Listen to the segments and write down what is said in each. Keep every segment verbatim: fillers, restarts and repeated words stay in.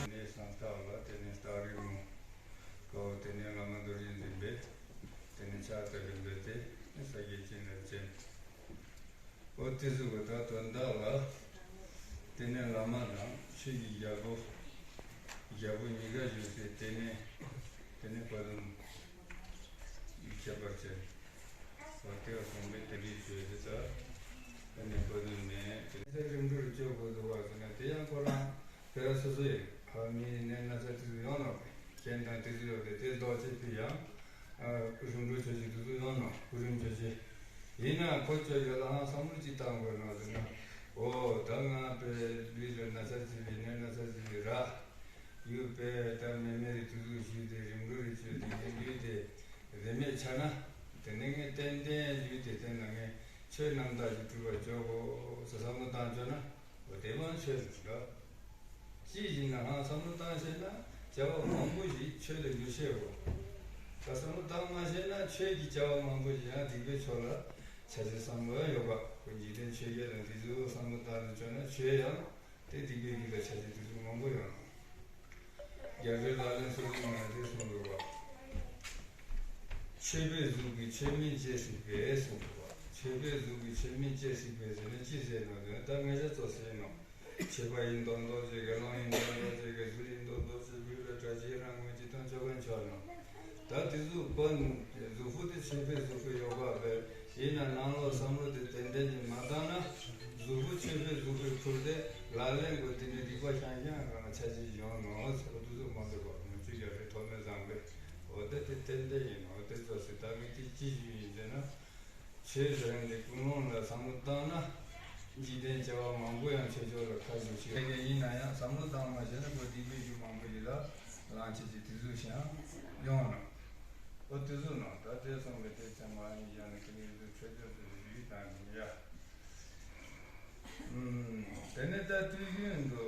གནས་སངས་རྟགས་ལ་དེ་ནས་རྟགས་རིགས་མོ། ཀའོ་དེ་ནས་བླ་མ་རྡོ་རྗེ་འཛིན་པས། དེ་ནས་ཕྱག་དེ་རིམ་པས་ཏེ་ས་དགེ་བྱིན་རླབས་ཅན། ཨོ་དེ་ཚོ་གི་ད་དོན་དག་ལ། དེ་ནས་བླ་མ་དང་ཆོས་ཀྱི་རྒྱལ་པོ། རྒྱལ་པོ་གཉིས་ཀ་བཞུགས་སའི་དེ་ནས། དེ་ནས་བཀའ་སྡོམ་ཁྱད་པར་ཅན། ཨོ་དེ་བ་སོང་པས་དེ་རིགས་བརྗོད་དེ་ད། དེ་ནས་བཀའ་སྡོམ་མེད་དེ་ནས་རིམ་གྲོར་བཅོ་དགོས་འདུག་བ་ཟེར་ན་དེ་ཡང་ཁོ་རང་། དེ་ལ་སོ་སོ་ཡི་ཕ་མའི་ནད་ན་ཚ་དེ་ཚོ་ཡོང་ནོ། རྐྱེན་དང་དེ་ཚོ་ཡོད་དེ་དེ་ལྡོག་ཆེད་དུ་ཡང་། རིམ་གྲོ་ཆོས་ཀྱི་དུས་ཚོད་ཡོང་ནོ། གུ་རིམ་ཆོས་ཀྱི། ཡིན་ན་ཁོ་ཚོ་ཡོད་ལའང་བསམ་བློ་ཅིག་བཏང་དགོས་ནོ་ཟེར་ན། འོ་ད་ང་པའི་ལུས་ལ་ན་ཚ་ཅིག་ཡོད་ནད་ན་ཚ་ཅིག་ཡོད་ར། ཡོད་པས་ད་མེ་མེ་རི་དུས་ཚོད་ཞུས་ཏེ་རིམ་གྲོ་རི་ཆོས་དེ་ངའི་ལུས་དེ་རེ་མེད་ཆགས་ན། དེ་ནས་ངས་ཏན་ཏན་ལུས་དེ་བརྟན་ན་ངས་ཆོས་རྣམ་དག་ཅིག་སྒྲུབ་པར་འཇོག་གོ་ཟེར་བསམ་བློ་བཏང་བཅོས་ན། འོ་དེ་མ་ཆོས་ལ་འགྲོ། ཅི་ཡིན་ནའང་བསམ་བློ་བཏང་ཤེས་ན་བྱ་བ་མང་པོ་ཞིག་ཆོས་ལ་འགྱུར་ཤེས་འོ། ད་བསམ་བློ་བཏང་མ་ཤེས་ན་ཆོས་ཀྱི་བྱ་བ་མང་པོ་ཞིག་ཡང་སྡིག་པའི་ཕྱོགས་ལ་ཆ་ཤས་བསམ་བློ་ཡང་ཡོད་པ། ཁོ་འཇིག་རྟེན་ཆོས་བརྒྱད་ལ་འདི་ཚོ་བསམ་བློ་བཏང་ནས་བཅོས་ན་ཆོས་ཡང་དེ་སྡིག་པའི་རྒྱུ་ལ་ཆ་ཤས་དེ་ཚོ་མང་པོ་ཡོད་ནོ། རྒྱལ་སྲས་ལག་ལེན་སོ་བདུན་ནང་ལ་དེ་གསུངས་འདུག་བ། ཆོས་པའི་གཟུགས་ཀྱིས་ཆོས་མིན་བྱེད་སྲིད་པས་གསུངས་འདུག་བ། ཆོས་པའི་གཟུགས་ཀྱིས་ཆོས་མིན་བྱེད་སྲིད་པས་ཟེར་ན་ཅི་ཟེར་ནོ་ཟེར་ན་ད་ངེད་ཅག་ཚོ་ཟེར་ནོ། ཆོས་པ་ཡིན་མདོག་མདོག་བྱེད་མཁན། སློབ་ཡིན་མདོག་མདོག་བྱེད་མཁན། གཟུགས་ཡིན་མདོག་མདོག་བྱེད་མཁན་ལ་གྲྭ་ཆས་རང་ངོས་ཀྱི་དང་ཆོ་ག་འཆོར་ནོ། ད་དེ་གཟུགས་པོ་གཟུགས་པོ་དེ་ཆོས་པའི་གཟུགས་པོ་ཡོད་པ་བས། ཡིན་ན་ནང་ལོགས་བསམ་བློ་དེ་ཏན་ཏན་གྱིས་མ་བཏང་ན། གཟུགས་པོ་ཆོས་པའི་གཟུགས་པོའི་ཁུར་ཏེ་ལག་ལེན་དགོས་དེ་འདྲའི་སྡིག་པ་ཤང་ཤང་གང་ལ་ཆ་ཅིག་ཡོང་ནོ་ཟེར་བ་དེ་ཚོ་མ་འདོད་པ་ང་ཚོའི་རྒྱལ་སྲས་ཐོགས་མེད་བཟང་པོས། འོ་དེ་དེ་ཏན་ཏན་ཡིན་ནོ། དེ་ཚོ་ཟེར་ད་གི་དེ་ཅི་ཞིག་ཡིན་ཟེར་ན། ཆོས་ཟེར་མཁན་དེ་ཀུན་སློང་ལ་བསམ་བློ་བཏང་ན། འཇིག་རྟེན་བྱ་བ་མང་པོ་ཡང་ཆོས་ཕྱོགས་ལ་ཁ་ཞུགས་ཤིག་ཡིན་ན་ཡང་བསམ་བློ་བཏང་མ་ཤེས་ན་ཁོ་སྡིག་པའི་རྒྱུ་མང་པོ་ཞིག་ལ་ལངས་བྱེད་ཀྱི་དེ་ཚོ་ཞིག་ཡང་ཡོང་ནོ། ཨོ་དེ་ཚོ་ནང་ད་དེ་སོང་བའི་དེ་ཚེ་མ་ཡིན་ཡང་ནི་ཀུན་ཡིན་ཚུལ་འཕྲོད་སྦྱོར་དུ་ཞུས་དང་ཡ། དེ་ནས་ད་དུས་རྒྱུན་དུ་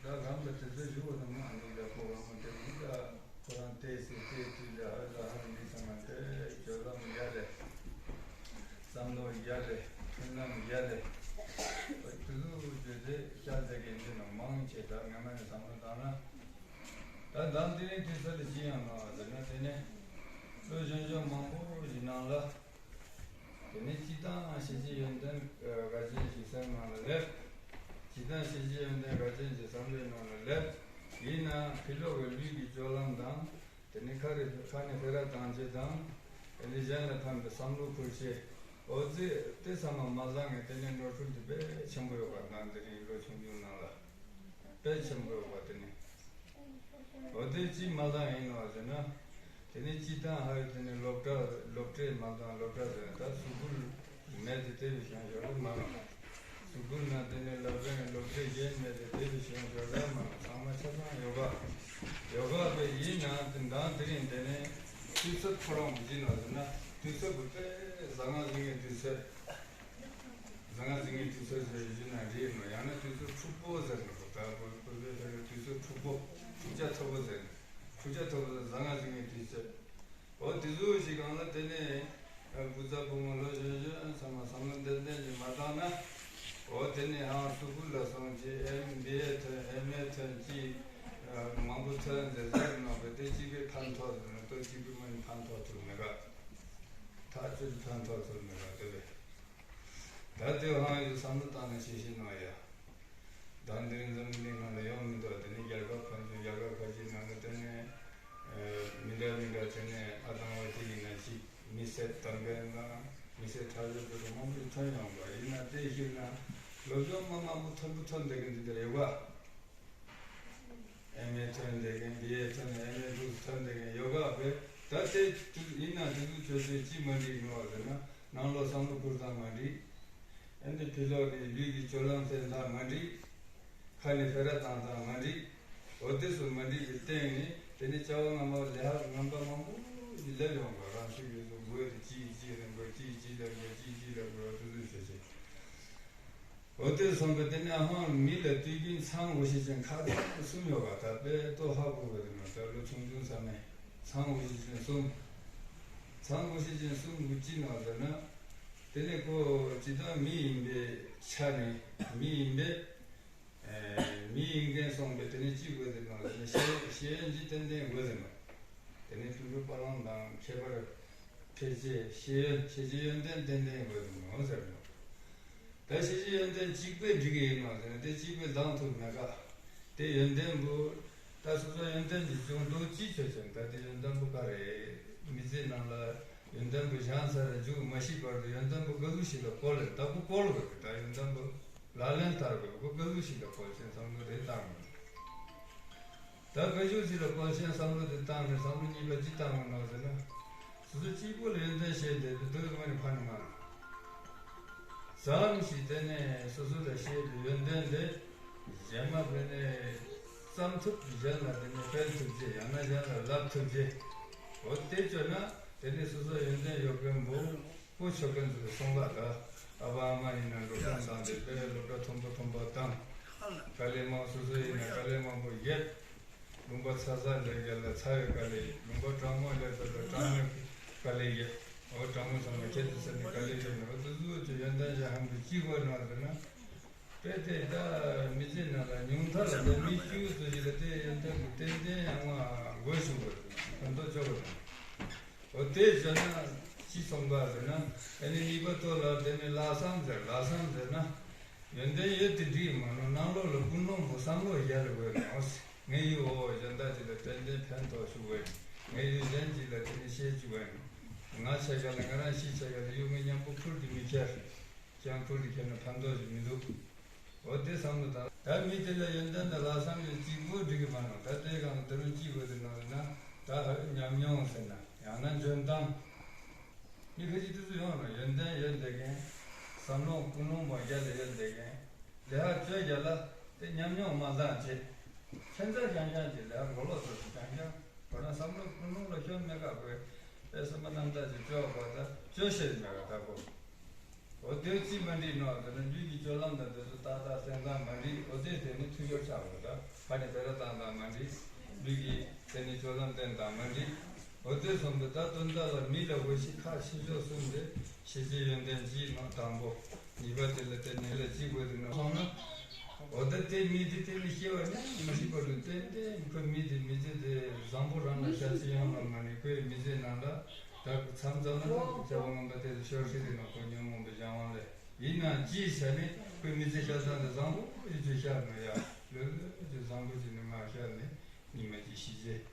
ད་རང་གི་དེ་ཚོ་ཞུ་བ་དང་མ་ནི་ད་ཁོ་རང་མ་དེ་ཡིན་ད། ཁོ་རང་བལྟས་སུ་བལྟས་དུས་ལས་ཧ་ལ་ཧ་ལ་འདི་ཚང་མ་དེ་སྤྱོད་ལམ་ཡག་ལས། བསམ་བློ་ཡག་ལས། མཐུན་ལམ་ཡག་ལས། དུས་ལུགས་བརྗོད་དེ་ཤར་ཟེར་གི་འདི་ནང་མང་ཆེ་ད་ངས་མ་ནས་བསམ་བློ་བཏང་ན། ད་འདམ་དེ་རིང་དུས་ཚོད་ལ་ཅི་ཡང་གནང་བ་ཟེར་ན་དེ་ནས་ལོ་གཞོན་གཞོན་མང་པོ་ཞིག་ནང་ལ། དེ་ནས་སྤྱིར་བཏང་ཤེས་བྱའི་ཡོན་ཏན་འགལ་རྐྱེན་ཞིག་སེམས་ནང་ལ་སླེབས། སྤྱིར་བཏང་ཤེས་བྱའི་ཡོན་ཏན་འགལ་རྐྱེན་ཞིག་བསམ་བློའི་ནང་ལ་སླེབས། ཡིན་ནའང་ཕྱི་ལོགས་ཀྱི་ལུས་ཀྱི་སྤྱོད་ལམ་དང་། དེ་ནས་ཁ་རེ་ཁ་ནས་ཕེ་ར་བཏང་བྱེད་དང་། དེ་ནས་གཞན་ལ་ཕན་པའི་བསམ་བློ་འཁུར་བྱེད། འོ་ཙི་དེ་ཚང་མ་མ་བཟང་ངས་དེ་ནས་ནོར་འཁྲུལ་དེ་དཔེ་ཆེན་པོ་ཡོད་པ་ནང་དེ་རིང་ལོ་ཆུང་ཆུང་ནང་ལ་དཔེ་ཆེན་པོ་ཡོད་པ་དེ་ནས། འོ་དེ་ཅི་མ་བཏང་ཡིན་ནོ་ཟེར་ན། དེ་ནས་སྤྱིར་བཏང་ཧ་ཡོད་དེ་ནས་སློབ་གྲྭ་སློབ་གྲྭའི་མ་བཏང་སློབ་གྲྭ་ཟེར་ན་ད་གཟུགས་པོ་མེད་དེ་དེ་བས་བྱང་ཤོར་རེད་མ་ལོ། གཟུགས་པོ་ན་དེ་ནས་སློབ་གྲྭའི་སློབ་གྲྭའི་རྒྱན་མེད་དེ་དེ་བས་བྱང་ཤོར་རེད་མ་ལོ། ཚང་མ་ཆ་ཚང་ཡོ་ག་ཡོ་ག་བས་ཡིན་ན་དེ་འདང་དེ་རིང་དེ་ནས་དུས་ཚོད་ཁོ་རང་གི་ཡིན་ནོ་ཟེར་ན་དུས་ཚོད་ཀྱི་དཔེ་བཟང་ང་ཟིན་གྱི་དུས་ཚོད། གཟའ་ང་ཟིན་གྱི་དུས་ཚོད་ཟེར་ཞུས་ན་འགྲིག་ནོ། ཡང་ན་དུས་ཚོད་འཁྲུག་པོ་ཟེར་ནོ། ད་བོད་བོད་པའི་ལྷ་ཡུལ་དུས་ཚོད་འཁྲུག་པོ། འཁྲུག་ཆ་མཐོ་པོ་ཟེར་ནོ། འཁྲུག་ཆ་མཐོ་པོ་ཟེར་གཟའ་ང་ཟིན་གྱི་དུས་ཚོད། འོ་དེ་ཚོ་ཞིག་གང་ལ་དེ་ནས་བུ་ཚ་བུ་མོ་ལོ་གཞོན་གཞོན་ཚང་མ་བསམ་བློ་ཏན་ཏན་གྱིས་མ་བཏང་ན། འོ་དེ་ནས་ཧང་སུ་ཁུལ་ལ་སོང་ཅི་ཨེམ་བི་ཨེ་ཐོན་ཨེམ་ཨེ་ཐོན་ཅི་མང་པོ་ཐོན་ཟེར་ཟེར་ནོ་བས་དེ་གཅིག་པའི་ཕན་ཐོགས་ཟེར་ནོ་ཏོ་གཅིག་པའི་མིན་ཕན་ཐོགས་ཐུབ་མེད་ག་ཐག་ཆོད་ཕན་ཐོགས་ཐུབ་མེད་པ་དེ་རེད། ད་དེ་ཧང་ཡོད་བསམ་བློ་བཏང་ནས་བྱེད་བཞིན་ནོ་ཡ། ད་འདིར་འཛམ་གླིང་སྒང་ལ་ཡོང་མི་འདུག་དེ་ནས་རྒྱལ་ཁབ་ཕན་ཚུན་རྒྱལ་ཁབ་ཁ་ཅིག་ནང་གི་དེ་ནས་མི་འདྲ་མི་འདྲ་དེ་ནས་ཨ་དང་བ་དེ་ཡིན་ན་ཅིག་མི་སེར་གཏམ་མཁན་དང་མི་སེར་ཁྲག་རྒྱུད་དེ་ཚོ་མང་པོ་ཐོན་ཡོང་པ་ཡིན་ན་དེ་ཞིག་ན་སློབ་སྦྱོང་མ་མང་པོ་མཐོན་པོ་ཐོན་བསྡད་མཁན་འདི་འདྲ་ཡོད་པ། ཨེམ་ཨེ་ཐོན་བསྡད་མཁན་བི་ཨེ་ཐོན་ཨེམ་ཨེ་ལུགས་ཐོན་བསྡད་མཁན་ཡོ་ག་བས་ད་ལྟའི་དུས་ཡིན་ན་དུས་ཚོད་ཆོས་ཆོས་ཅི་མ་འགྲིག་ནོ་ཟེར་ན་ནང་ལོགས་བསམ་བློ་འཁུར་སྟངས་མ་འགྲིག་ཨེ་འདི་ཕྱི་ལོགས་ནས་ལུས་ཀྱི་སྤྱོད་ལམ་སེམས་ཐག་མ་འགྲིག་ཁ་ནས་ཕེ་ར་བཏང་སྟངས་མ་འགྲིག་འོ་དེ་ཚོ་མ་འགྲིག་གི་སྟེང་ནས་དེ་ནས་བྱ་བ་ངན་པ་ལས་ངན་པ་མང་པོ་ཞིག་སླེབས་ཡོང་ག་རང་ཚོད་ཡོད་ཚོད་དགོས་དེ་ཅི་ཡིས་ཅི་རིང་པོ་ཅི་ཡིས་ འོ་དེ་སོང་པས་དེ་ནས་ཧང་མི་ལ་དུས་རྒྱུན་ཚང་དགོས་ཤེས་ཅན་ཁ་ཚང་གསུམ་ཡོད་པ། ད་དཔེ་ལྟོ་ཧ་གོ་དགོས་དེ་ནོ། ད་ལོ་ཆུང་ཆུང་ས་ནས་ཚང་དགོས་ཤེས་ཅན་གསུམ། ཚང་དགོས་ཤེས་ཅན་གསུམ་གྱི་ཅི་ནོ་ཟེར་ན། དེ་ནས་ཁོ་ཇི་ལྟར་མི་ཡིན་པའི་ཆ་ནས་མི་ཡིན་པའི། ཨེ། མི་ཡིན་མཁན་སོང་པས་དེ་ནས་ཅི་དགོས་དེ་ནོ་ཟེར་ན། ཤེས་ཤེས་ཡོན་གྱི་ཏན་ཏན་དགོས་ཟེར་ནོ། དེ་ནས་ཕྲུ་གུ་པ་ལང་དང་ཁྱད་པར་ཕལ་ཆེར་ཤེས་ཡོན་ཤེས་བྱའི་ཡོན་ཏན་ཏན་ཏན་དགོས་དེ་ནོ་ཟེར་ནོ། ད་ཤེས་བྱའི་ཡོན་ཏན་གཅིག་པོས་འགྲིག་གི་ཡིན་ནོ་ཟེར་ན། དེ་གཅིག་པོས་ལྡང་ཐུབ་མེད་ཀ། དེ་ཡོན་ཏན་པོ། ད་སོ་སོ་ཡོན་ཏན་གྱི་སྦྱོང་བརྡར་ཅི་ཆོད་ཀྱང་ད་དེ་ཡོན་ཏན་པོ་ག་རེ། མི་ཚེ་ནང་ལ་ཡོན་ཏན་པོ་སྦྱངས་ཚར་རྗེས་མ་ཤི་བར་དུ་ཡོན་ཏན་པོ་ག་ཟུག་ཞིག་ལ་བཀོལ་ལེ། ད་ཁོ་བཀོལ་དགོས་ཀྱི། ད་ཡོན་ཏན་པོ་ལག་ལེན་བསྟར་དགོས་ཀྱི། ཁོ་ག་ཟུག་ཞིག་ལ་བཀོལ་ཅེས་བསམ་བློ་རེ་བཏང་དགོས། ད་ག་ཤོད་ཅིག་ལ་བཀོལ་ཆེན་བསམ་བློ་དེ་བཏང་ནས་བསམ་བློ་གཉིས་པ་ཅི་བཏང་བ་ནོ་ཟེར་ན། སོ་སོ་གཅིག་པོ་ལ་ཡོན་ཏན་ཤེས་བསྡད་པའི་དུས་ང་ནི་ཕ་ནི་མ་ནི། ཙམ་ཞིག་དེ་ནས་སོ་སོ་ལ་ཤེས་པའི་ཡོན་ཏན་དེ་གཞན་མ་དཔེ་ནས་བརྩམས་ཐུབ། གཞན་ལ་དེ་ནས་སྤེལ་ཐུབ་ཅེས། ཡང་ན་གཞན་ལ་བསླབ་ཐུབ་ཅེས། འོ་དེ་བྱོས་ན་དེ་ནས་སོ་སོ་ཡོན་ཏན་ཡོད་མཁན་པོ། པོ་ཆོ་མཁན་ཚོས་གསུངས་པ་ལྟར། ཨ་ཕ་ཨ་མ་ཡིན་ན་འགྲོ་སོང་བཏང་སྟེ་དཔེ་སློབ་གྲྭ་མཐོན་པོ་མཐོན་པོ་བཏང་། དཀའ་ལས་མང་། སོ་སོ་ཡིན་ན་དཀའ་ལས་མང་པོ་རྒྱབ། ལུང་པ་ཚ་ས་ལས་རྒྱབ་ལ་ཚ་བའི་དཀའ་ལས། ལུང་པ་གྲང་མོ་ལས་རྒྱབ་ལ་གྲང་མོའི་དཀའ་ལས་རྒྱབ། འོ་གྲང་མོ་ཚང་མ་ཁྱད་དུ་བསད་ནས་དཀའ་ལས་རྒྱབ་ནས། འོ་དེ་ཚོ་ཚོ་ཡོན་ཏན་ཞིག་ཧམ་པའི་གཅིག་པ་ནང་ཟེར་ན། དཔེ་དེ་ད་མི་ཚེ་ནང་ལ་ཉུང་མཐའ་ལ་ད་མི་བཅུ་ཙམ་ཞིག་ལ་དེ་ཡོན་ཏན་གྱི་ཏན་ཏན་ཡང་མ་དགོས་བྱུང་བ་དང་ཕན་ཐོགས་ཆོག་པ་དང་། འོ་དེ་བྱས་ན་ཅི་གསུངས་པ་ཟེར་ན། ཨ་ནི་གཉིས་པ་ཐོག་ལ་དེ་ནི་ལྷག་བསམ་ཟེར། ལྷག་བསམ་ཟེར་ན་ཡོན་ཏན་ཡོད་དེ་འགྲིག་མ་ནོ། ནང་ལོགས་ལ་ཀུན་སློང་པོ་བསམ་བློ་རྒྱག་དགོས་ནོ། ངའི་ཡུལ་འོ་གཞན་དག་ཅིག་ལ་ཏན་ཏན་ཕན་ཐོགས་ཞུ་བས། ངའི་ཡུལ་གཞན་ཅིག་ལ་དེ་ནི་ཤེས་བཅུག་བས། ང་ཆ་བཞག་ན་ང་རང་ཤི་ཆ་བཞག་ན་ཡུལ་ངའི་མཉམ་པོ་ཁུར་དེ་མི་ཁྱེར། ཀྱང་ཁུར་དེ་ཁྱེར་ན་ཕན་ཐོགས་ཞིག་མི་འདུག། འོ་དེ་བསམ་བློ་བཏང་། ད་མི་དེ་ལ་ཡོན་ཏན་དང་ལྷག་བསམ་ཡོད་གཅིག་པོ་འགྲིག་གི་མ་ནོ། ད་དེ་གང་དེ་རུ་གཅིག་པོ་དེ་ནོ་ཟེར་ན། ད་ཉམས་མྱོང་ཟེར་ན་ཡང་ན་འཇོན་ཐང་། མི་ཁ་ཅིག་དུས་སུ་ཡོང་ནོ། ཡོན་ཏན་ཡོད་བསྡད་མཁན། བསམ་བློ་ཀུན་སློང་མ་རྒྱ་ལ་ཡོད་བསྡད་མཁན། ལས་ཀ་བཅོ་རྒྱ་ལ་དེ་ཉམས་མྱོང་མ་འདང་བྱེད། ཁྱད་མཚར་རྐྱང་རྐྱང་གི་ལས་ཀ་མགོ་ལོག་ཚོ་ཞིག་རྐྱང་རྐྱང་། འོ་ན་བསམ་བློ་ཀུན་སློང་ལ་སྐྱོན་མེད་ཀ་བས། དཔེ་སེམས་པ་རྣམ་དག་ཅིག་བཅོ་བ་ད་བཅོ་ཤེས་མེད་ཀ་ད་གོ། འོ་དེ་ཅི་མ་འགྲིག་ནོ་ཟེར་ན། ལུས་ཀྱི་སྤྱོད་ལམ་དང་དེ་ཚོ་ཏག་ཏག་སེམས་ཙམ་མ་འགྲིག། འོ་དེ་དེ་ནི་འཐུས་ཤོར་ཆགས་པ་དང་། ཕ་ནི་བེ་ར་བཏང་དང་མ་འགྲིག། ལུས་ཀྱི་དེ་ནི་སྤྱོད་ལམ་བསྟེན་དང་མ་འགྲིག། འོ་དེ་སོང་པས་ད་དོན་དག་ལ་མི་ལ་དགོས་ཤེས་ཁག་ཆེ་ཤོས་གསུམ་དེ་ཤེས་བྱའི་ཡོན་ཏན་གཅིག་ནོ། དང་པོ། གཉིས་པ་དེ་ལ་བརྟེན་ནས་ལ་གཅིག་དགོས་དེ་ནོ་སོང་ན། འོ་ད་དེ་མི་དེ་དེ་ནི་ཤེས་པ་ནི་མ་ཤེས་པ་ལ་བརྟེན་ཏེ་ཁོའི་མི་དེ་མི་ཚེ་དེ་བཟང་པོ་རང་ལ་ཤར་ཆེ་ཡོང་ལ་མ་ནི། ཁོའི་མི་ཚེ་ནང་ལ་ད་མཚམས་མཚམས་ལ་སྐྱེ་བ་ངན་པ་དེ་ཤོར་ཤེས་དེ་ནོ། ཁོ་ཉོན་མོངས་པའི་གཞན་དབང་ལས། ཡིན་ན་ཅིའི་ཆ་ནས་ཁོའི་མི་ཚེ་ཤར་སྟངས་དེ་བཟང་པོ་ཡོད་ཚུལ་ཤར་ནོ་ཡ། ལོས་ལོས་ཀྱི་བཟང་པོ་ཅིག་ནི་མ་ཤར་ནས་ཉི་མ་ཅིག་ཤི་རྗེས།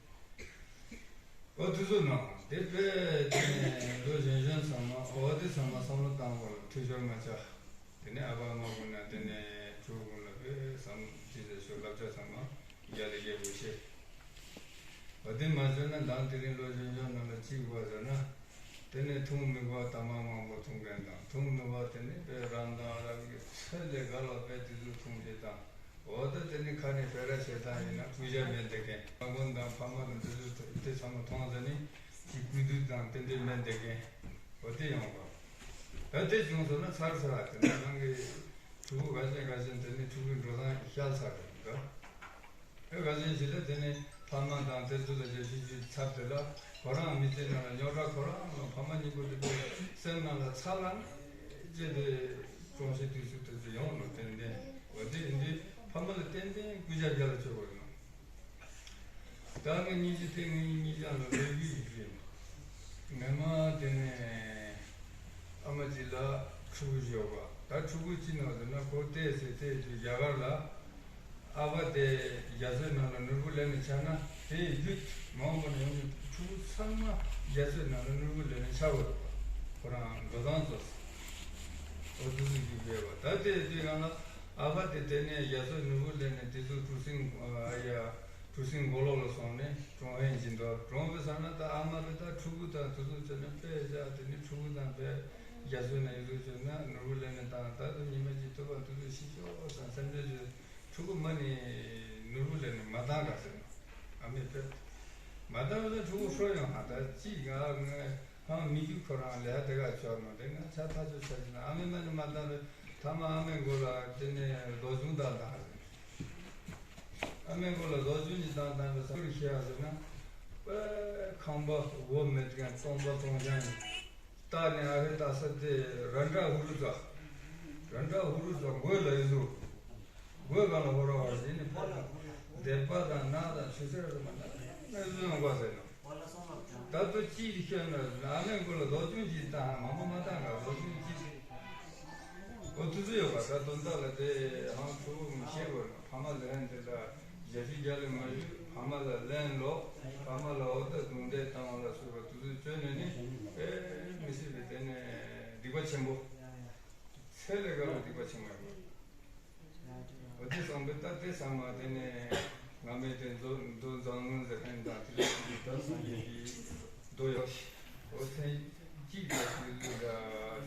འོ་དུས་ཚོད་ནང་དེ་དཔེ་དེ་ནས་ལོ་གཞོན་གཞོན་ཚང་མ་འོ་དེ་ཚང་མ་བསམ་བློ་བཏང་བ་ལ་འཐུས་ཤོར་མ་ཆགས། དེ་ནས་ཨ་ཕ་ཨ་མ་ཀུན་ན་དེ་ནས་ཕྲུ་གུ་ཀུན་ལ་དཔེ་བསམ་ཅི་ཟེར་ཤོག་བསླབ་བྱ་ཚང་མ་རྒྱ་ལ་རྒྱལ་དགོས་ཤེས། འོ་དེ་མ་བྱས་ན་མདང་དེ་རིང་ལོ་གཞོན་གཞོན་རྣམས་ལ་གཅིག་བ་ཟེར་ན། དེ་ནས་ཐུག་མི་དགོས་དང་མ་མང་པོ་འཐུང་མཁན་དང་། ཐུག་མི་དགོས་དེ་ནས་དཔེ་རང་དང་རང་གི་ཚད་ལས་བརྒལ་བ་དཔེ་དེ་ཚོ་འཐུང་བྱེད་དང་། འོ་ད་དེ་ནི་ཁ་ནས་སྤེ་ར་བྱེད་སྟངས་ཡིན་ན་གུས་ཞབས་མེད་བསྡད་མཁན། ཨ་དགོན་དང་ཕ་མ་དང་དེ་ཚོ་དེ་ཚང་མ་མཐོང་ཟ་ནི་ཅིག་གུས་འདུད་དང་དེ་འདྲས་མེད་བསྡད་མཁན། འོ་དེ་ཡོང་བ། ད་དེ་བྱུང་སོང་ན་ཚར་ཚར་དེ་ནི་རང་གི་ཕྲུ་གུ་ག་ཅན་ག་ཅན་དེ་ནི་ཕྲུ་གུའི་འགྲོ་སྟངས་ཤར་ཚར་རེད་འདུག། ཨེ་ག་ཅན་ཞིག་ལ་དེ་ནི་ཕ་མ་དང་དེ་ཚོ་ལ་རྒྱབ་སྐྱོར་ཅིག་ཚར་དེ་ལ་ཁོ་རང་མི་ཚེ་ནང་ལ་རྙོག་དྲ་ཁོ་རང་ལ་ཕ་མ་གཉིས་པོ་དེ་ཚོ་སེམས་ནང་ལ་ཚ་ལངས་ཅེས་དེ་གྲོང་གསེབ་དུས་སུ་དེ་ཚོ་ཡོང་ནོ། ཏན་ཏན་འོ་དེ་ཡིན་དུས་ཕ་མ་ལ་ཏན་ཏན་སྐུལ་ལྕག་རྒྱ་ལ་བཅོལ་དགོས་ཡོད་ནོ། ད་ངས་སྙིང་རྗེ་དེ་ངའི་སྙིང་རྗེ་ལ་ལོས་རྒྱུས་ཡིན་རྒྱུ་ཡིན། ངས་མ་དེ་ནས་ཨ་མ་གཅིག་ལ་ཕྲུ་གུ་བཞི་ཡོད་པ། ད་ཕྲུ་གུ་གཅིག་ནང་ཟེར་ན་ཁོ་བལྟས་ཟེར་བལྟས་དུས་རྒྱ་གར་ལ་ཨ་ཕ་དེ་རྒྱ་མཚོའི་ནང་ལ་ནོར་བུ་ལེན་ནས་ཆགས་ན་དེའི་རྒྱུད་མ་འོངས་པ་ན་ཡོང་གི་ཕྲུ་གུ་ཚང་མ་རྒྱ་མཚོའི་ནང་ལ་ནོར་བུ་ལེན་ནས་ཆགས་དགོས་རེད་པ། ཁོ་རང་འགྲོ་སྟངས་ཚོ་འོ་དེ་ཚོ་རྒྱུད་སྤེལ་བ། ད་དེ་དུས་གང་ལ་ཨ་ཕ་དེ་དེ་ནས་རྒྱ་མཚོའི་ནོར་བུ་ལེན་ནས་དེ་ཚོ་གྲུ་གཟིངས་ཨ་ཡ། གྲུ་གཟིངས་མགོ་ལོག་ལ་སོང་ནས་གྲོང་ཧན་སྦྱིན་དོ། གྲོང་བའི་ས་ན་ད་ཨ་མ་བས་ད་ཕྲུ་གུ་དང་དེ་ཚོ་བྱས་ནས་དཔེ་བཞག་དེ་ནས་ཕྲུ་གུ་དང་དཔེ་རྒྱ་མཚོའི་ནང་ཡོད་དུས་བྱས་ན་ནོར་བུ་ལེན་ནས་བཏང་། ད་དུང་ཉི་མ་གཅིག་ཐུབ་པ་དེ་ཚོ་ཤི་ཆོག་བསམ་སེམས་ཁྲལ་བྱས། ཕྲུ་གུ་མ་ནི་ནོར་བུ་ལེན་ནས་མ་བཏང་ག་ཟེར་ནོ། ཨ་མས་དཔེ་མ་བཏང་བས་ཕྲུ་གུ་ཧྲོ་ཡོང་ཧ། ད་ཅི་ང་ང་ཧང་མི་རྒྱུ་ཁོ་རང་ལས་དེ་ག་ཆོག་ནོ། དེ་ང་ཆ་ཐག་ཆོད་ཆ་ཅི་ན་ཨ་མས་མ་ནི་མ་བཏང་བས། ཐ་མ་ཨ་མའི་མགོ་ལ་དེ་ནས་རྡོ་ཆུང་བཏང་བཏང་ཟེར། ཨ་མའི་མགོ་ལ་རྡོ་ཆུང་ཅིག་བཏང་བཏང་བས་ས་ཁུལ་ཤི་ཡ་ཟེར་ན། པའི་ཁང་པ་འོག་མེད་མཁན་སྟོང་པ་སྟོང་རྐྱང་ཡིན། བཏགས་ནས་ཨ་ཕའི་བཏགས་ས་དེ་ར་འདྲ་ཧུ་རུ་ཙ། ར་འདྲ་ཧུ་རུ་ཙ་མགོའི་ལ་ཡི་ཟུར། མགོའི་སྒང་ལ་ཧོ་ར་ཧོ་ར་ཟེར་ནས་ཕོ་ལ་སྡེར་པ་དང་ནགས་དང་ཆུ་སེར་རུ་མ་ན་ནས་བཟོས་འོང་ག་ཟེར་ནོ། ད་ལྟོ་ཅི་ཞིག་ཤོད་ན་ཨ་མའི་མགོ་ལ་རྡོ་ཆུང་ཅིག་བཏང་མང་པོ་མ་བཏང་ག་རྡོ་ཆུང་ཅིག་འོ་དུས་ཚོད་ཡོད་པ་ད་དོན་དག་ལ་དེ་ཧང་ཕྲུ་གུ་མི་ཤེས་དགོས་ན་ཕ་མ་ལ་ཧན་དེ་ལ་རྒྱ་ཤུ་རྒྱ་ལས་མ་ཞུ་ཕ་མ་ལ་ལན་ལོག་ཕ་མ་ལ་འོ་ད་རྡུང་རྡེག་བཏང་བ་ལ་སོགས་པ་དུས་ཚོད་བཅོས་ནས་ནི་ཨེ་མི་སྲིད་པའི་དེ་ནས་སྡིག་པ་ཆེན་པོ་ཚད་ལས་བརྒལ་བའི་སྡིག་པ་ཆེན་པོ་ཡོད་པ། འོ་དེ་སོང་པས་ད་དེ་ཚང་མ་དེ་ནས་ང་མེད་དེ་མདོ་མདོ་མཛངས་བླུན་ཟེར་མཁན་དང་དེ་ལ་ཅིག་ད་སངས་རྒྱས་ཀྱི་མདོ་ཡོད། འོ་ཚན་གཅིག་ལ་ཅིག་ལུས་ལ་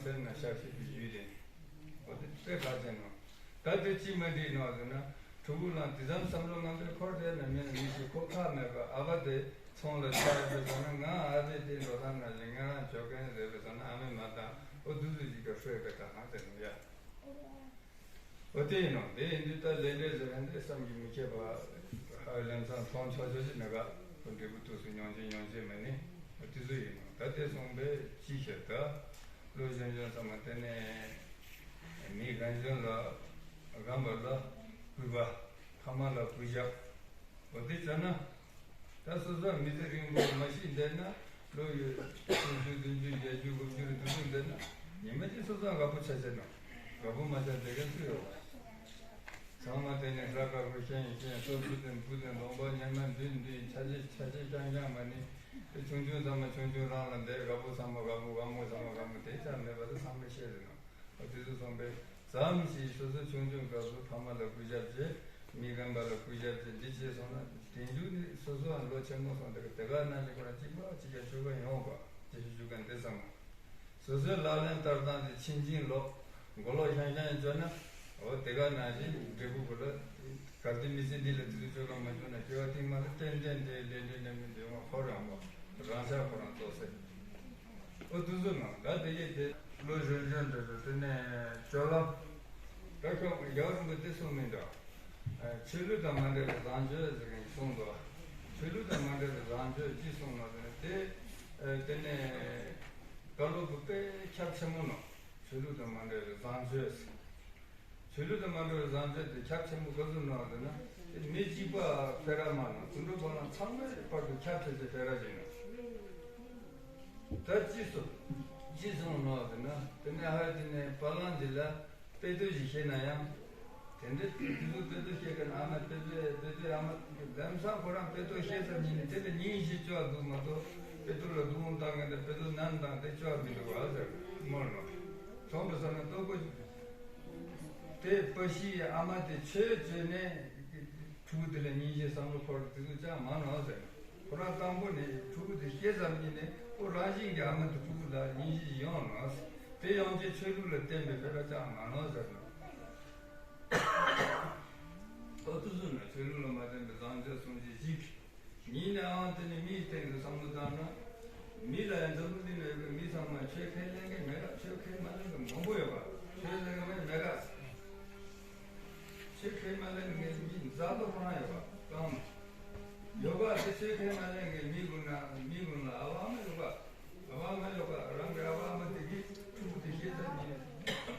སེམས་ན་ཤར་ཤེས་པའི་ཡུལ་དེ། འོ་དེ་དཔེ་གལ་ཆེན་ནོ། ད་དེ་ཅི་མ་འགྲིག་ནོ་ཟེར་ན་ཕྲུ་གུ་ལ་དེ་ཙམ་བསམ་བློ་ངན་པའི་འཁོར་དེ་ན་མེད་ན་མི་ཤེས་ཁོ་ཁ་མེད་པ་ཨ་ཕ་དེ་ཚོང་ལ་ཆ་ཡོད་པའི་ཟེར་ན་ང་ཨ་ཕས་དེ་འགྲོ་སྟངས་ན་ལས་ང་རང་བྱོས་མཁན་རེད་པས་ཟེར་ན་ཨ་མས་མ་བཏང་འོ་དུས་ཚོད་ཅིག་ག་ཧྲོས་པའི་ད་ཧང་ཟེར་ནོ་ཡ། འོ་དེ་ཡིན་ནོ། དེ་ཡིན་དུས་ད་ལས་འབྲས་ཟེར་མཁན་དེ་བསམ་གྱིས་མི་ཁྱབ་པ་ལམ་སང་མཐོང་ཆོག་ཆོག་ཅིག་མེད་ག་འབྲས་བུ་ཐུགས་སུ་མྱོང་ཆེན་མྱོང་ཆེན་མ་ནི་འོ་དེ་ཚོ་ཡིན་ནོ། ད་དེ་སོང་པས་ཅི་ཤེས་ད་བློ་གཞོན་གཞོན་ཚང་མ་དེ་ནས་མི་རྒན་གཞོན་ལ་རྒན་པ་ལ་གུས་པ་ཕ་མ་ལ་གུས་ཞབས་འོ་དེ་བྱས་ན། ད་སོ་སོ་མི་ཚེ་རིང་པོ་མ་ཤི་བསྡད་ན་ལོ་ཡོད་སུམ་ཅུ་བདུན་ཅུ་བརྒྱད་ཅུ་དགུ་བཅུ་རེ་དུ་དུ་བསྡད་ན་ཉི་མ་གཅིག་སོ་སོ་དགའ་པོ་ཆ་ཆེ་ན་དགའ་པོ་མ་ཆ་བསྡད་མཁན་སུ་ཡོད་བ། ཚང་མ་དེ་ནས་ཧྲ་དཀར་པོ་ཤེས་ཡིན་ཤེས་སོ་བུ་དེ་བུ་དེ་འདོང་པོ་ཉི་མ་འདུས་འདུས་ཆ་ཆེ་ཆ་ཆེ་རྐྱང་རྐྱང་མ་ནི་དེ་ཆུང་ཆུང་ཚང་མ་ཆུང་ཆུང་རང་ལ་འདས་དགའ་པོ་ཚང་མ་དགའ་པོ་དགའ་མོ་ཚང་མ་དགའ་མོ་དེ་ཆ་མེད་པ་དེ་ཚང་མས་ཤེས་རེད་ན། དེ་ཚོ་སོང་པས་ཙམ་ཞིག་སོ་སོ་ཆུང་ཆུང་སྐབས་སུ་ཕ་མ་ལ་གུས་ཞབས་བྱེད། མི་རྒན་པ་ལ་གུས་ཞབས་བྱེད་འདི་བྱས་སོང་ན་དེང་མཇུག་ནི་སོ་སོའང་ལོ་ཆེན་མོ་སོང་དེ་ག་དེ་ག་ནང་བཞིན་ཁོ་རང་གཅིག་པ་གཅིག་ཀྱང་ཆོས་པ་ཡོང་བ་དེ་ཞུ་རྒྱུ་ག་འདི་ཙམ་མ། སོ་སོའི་ལག་ལེན་བསྟར་སྟངས་དེ་ཕྱིན་ཅི་ལོག་མགོ་ལོག་ཤང་ཤང་ཡིན་བཅོས་ན་འོ་དེ་ག་ནང་བཞིན་འབྲས་བུ་བུ་ལ་གལ་ཏེ་མི་ཚེ་འདི་ལ་དེ་ཚོ་ཆོས་པ་མ་བྱུང་ན་སྐྱེ་བ་ཐེངས་མ་ལ་ཏན་ཏན་དེ་ལས་འབྲས་རྣམ་སྨིན་འདོད་མ་འཁོར་ཡོང་བ་རང་ཤག་ཁོ་རང་རྫོགས་སྲིད། ཨོ་དུ་སུ་ནང་ད་དེ་གས་དེ་བློ་གཞོན་གཞོན་འདྲ་འདྲ་དེ་ནས་སྤྱོད་ལམ། ད་ཁྱོད་རྒྱལ་བ་རིན་པོ་ཆེ་གསུངས་མིན་འདྲ། ཆོས་ལུགས་དང་མ་འབྲེལ་བའི་བཟང་སྤྱོད་ཟེར་མཁན་གསུངས་འདུག་ཆོས་ལུགས་དང་མ་འབྲེལ་བའི་བཟང་སྤྱོད་ཅི་གསུངས་ན་ཟེར་ན་དེ་དེ་ནས་བཀའ་སློབ་བུ་དཔེ་ཁྱབ་ཆེན་མོ་ནོ། ཆོས་ལུགས་དང་མ་འབྲེལ་བའི་བཟང་སྤྱོད་ཟེར། ཆོས་ལུགས་དང་མ་འབྲེལ་བའི་བཟང་སྤྱོད་དེ་ཁྱབ་ཆེན་པོ་ག་ཚོད་ནོ་ཟེར་ན། དེ་མི་གཅིག་པ་ཕེ་ར་མ་ནོ་དུད་འགྲོ་ཁོ་རང་ཚང་མའི་བར་དུ་ཁྱབ་ཆེ་ཆེ་ཕེ་ར་ཅིག་ནོ། ད་ཅི་སོ། ཅི་སོང་ནོ་ཟེར་ན། དེ་ནས་ཧ་དེ་ནས་བ་ལང་འདི་ལ་དཔེ་དེབ་ཞིག་ཤེས་ན་ཡང་། དེ་འདྲ་དེ་ཚོ་དཔེ་དེབ་ཤེས་མཁན་ཨ་མ་དཔེ་དེབ་དཔེ་དེབ་ཨ་མ་ལམ་སང་ཁོ་རང་དཔེ་དེབ་ཤེས་ཙམ་ཉིད་ནས་དེ་ལ་སྙིང་རྗེ་བཅོས་འདུག་མ་གཏོགས་དཔེ་དེབ་ལ་སྡུག་བཏང་མཁན་དང་དཔེ་དེབ་ནན་བཏང་དེ་བཅོས་མི་འདུག་ཨ་ཟེར་མོར་ནོ། ཚོང་དུ་ས་ན་ལྟོ་གོས། དེ་པ་ཤིའི་ཨ་མ་དེ་ཆོས་བྱས་ནས་ཕྲུ་གུ་དེ་ལ་སྙིང་རྗེ་བསམ་བློ་འཁོར་དེ་ཚོ་ཅང་མ་ནོར་ཟེར། ཁོ་རང་དང་པོ་ནས་ཕྲུ་གུ་དེ་སྐྱེས་ཙམ་ཉིད་ནས་ཁོ་རང་བཞིན་གྱི་ཨ་མ་དེ་ཕྲུ་གུ་ལ་སྙིང་རྗེ་ཡོང་ནོར། དེ་ཡོང་རྗེས་ཆོས་ལུགས་ལ་བརྟེན་པའི་ཕེ་ར་ཅང་མ་ནོར་ཟེར་ནོ། ཨོ་ཏུ་སུ་ན་ཆོས་ལུགས་ལ་མ་བརྟེན་པའི་བཟང་སྤྱོད་སྲུང་བྱེད་ཅིག་ཉིན་ནས་ཨང་དེ་ནི་མིའི་སྟེང་དུ་བསམ་བློ་བཏང་ན། མི་ལ་ཡང་འཛམ་བུ་གླིང་ལ་ཡོད་པའི་མི་ཚང་མ་ཆོས་ཁས་ལེན་མཁན་མེད་ག་ཆོས་ཁས་མ་ལེན་མཁན་མང་པོ་ཡོད་པ། ཆོས་ལེན་མཁན་མེད་ག་ཆོས་ཁས་མ་ལེན་མཁན་མི་འཛའ་ཏོ་ཁོ་རང་ཡོད་པ་གང་མང་། ཡོད་པ་དེ་ཆོས་ཁས་མ་ལེན་མཁན་མི་ཀུན་ན་མི་ཀུན་ལ་ཨ་བ་ཨ་མ་ཡོད་པ། ཨ་བ་ཨ་མ་ཡོད་པ་རང་གི་ཨ་བ་ཨ་མ་དེ་གིས་ཕྲུ་གུ་དེ་ཤེས་ཚར་ནས་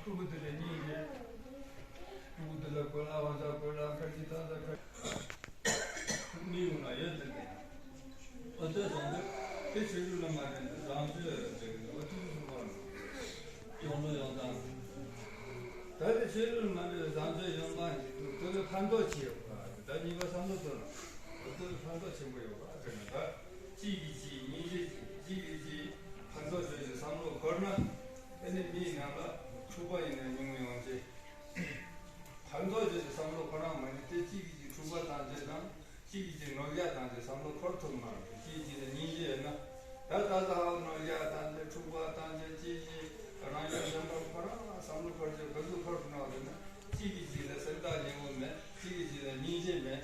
ཕྲུ་གུ་དེ་ལ་སྙིང་རྗེ། ཕྲུ་གུ་དེ་ལ་གོས་ལ་བ་ཟ་གོས་ལ་ཁ་ཅིག་ད་ཟ་ཁ། མི་ཡོང་ན་ཡོད་ཚད་ནས། ཨོ་ཏོ་བཟང་པོ་དེ་ཆོས་ལུགས་ལ་མ་འགྲན་པའི་བཟང་སྤྱོད་ཟེར་གྱི་འདུག་ཨོ་ཏོ་བཟང་པོ་ཡོང་ལོ་ཡོང་སྟངས། ད་དེ་ཆོས་ལུགས་ལ་མ་འགྲན་པའི་བཟང་སྤྱོད་ཡོང་སྟངས་ཀྱི་འདུག་དེ་ལ་ཕན་ཐོགས་ཆེ་ཡོད་པ་ད་གཉིས་པ་བསམ་བློ་བཏང་ན་ཨོ་ཏོ་ལ་ཕན་ཐོགས་ཆེན་པོ་ཡོད་པ་ཟེར་ན་ད་གཅིག་གིས་གཅིག་སྙིང་རྗེ་གཅིག་གིས་གཅིག་ཕན་ཐོགས་ཆོས་ཀྱི་བསམ་བློ་འཁོར་ན་ཨེ་ནི་མིའི་ནང་ལ་འཁྲུག་པ་ཡིན་ན་ཉུང་ཉུང་ཡོང་ཆེ། ཕན་ཐོགས་ཆོས་ཀྱི་བསམ་བློ་ཁོ་རང་མ་ནི་དེ་གཅིག་གིས་གཅིག་འཁྲུག་པ་བཏང་ཆེ་དང་། གཅིག་གིས་གཅིག་ནོར་རྒྱག་བཏང་ཆེ་བསམ་བློ་འཁོར་ཐུབ་མ་རེད། གཅིག་གིས་གཅིག་ལ་སྙིང་རྗེ་ཡོད་ན། ད་ད་ལྟ་ཧ་ནོར་རྒྱག་བཏང་ཆེ་འཁྲུག་པ་བཏང་ཆེ་གཅིག་གིས་རང་ཡང་གཞན་པ་ཁོ་རང་ལ་བསམ་བློ་འཁོར་ཆེ་ག་ཚོད་འཁོར་ཐུབ་ན་ཟེར་ན། གཅིག་གིས་གཅིག་ལ་སེམས་ཐག་ཉེ་བོ་མེད། གཅིག་གིས་གཅིག་ལ་སྙིང་རྗེ་མེད།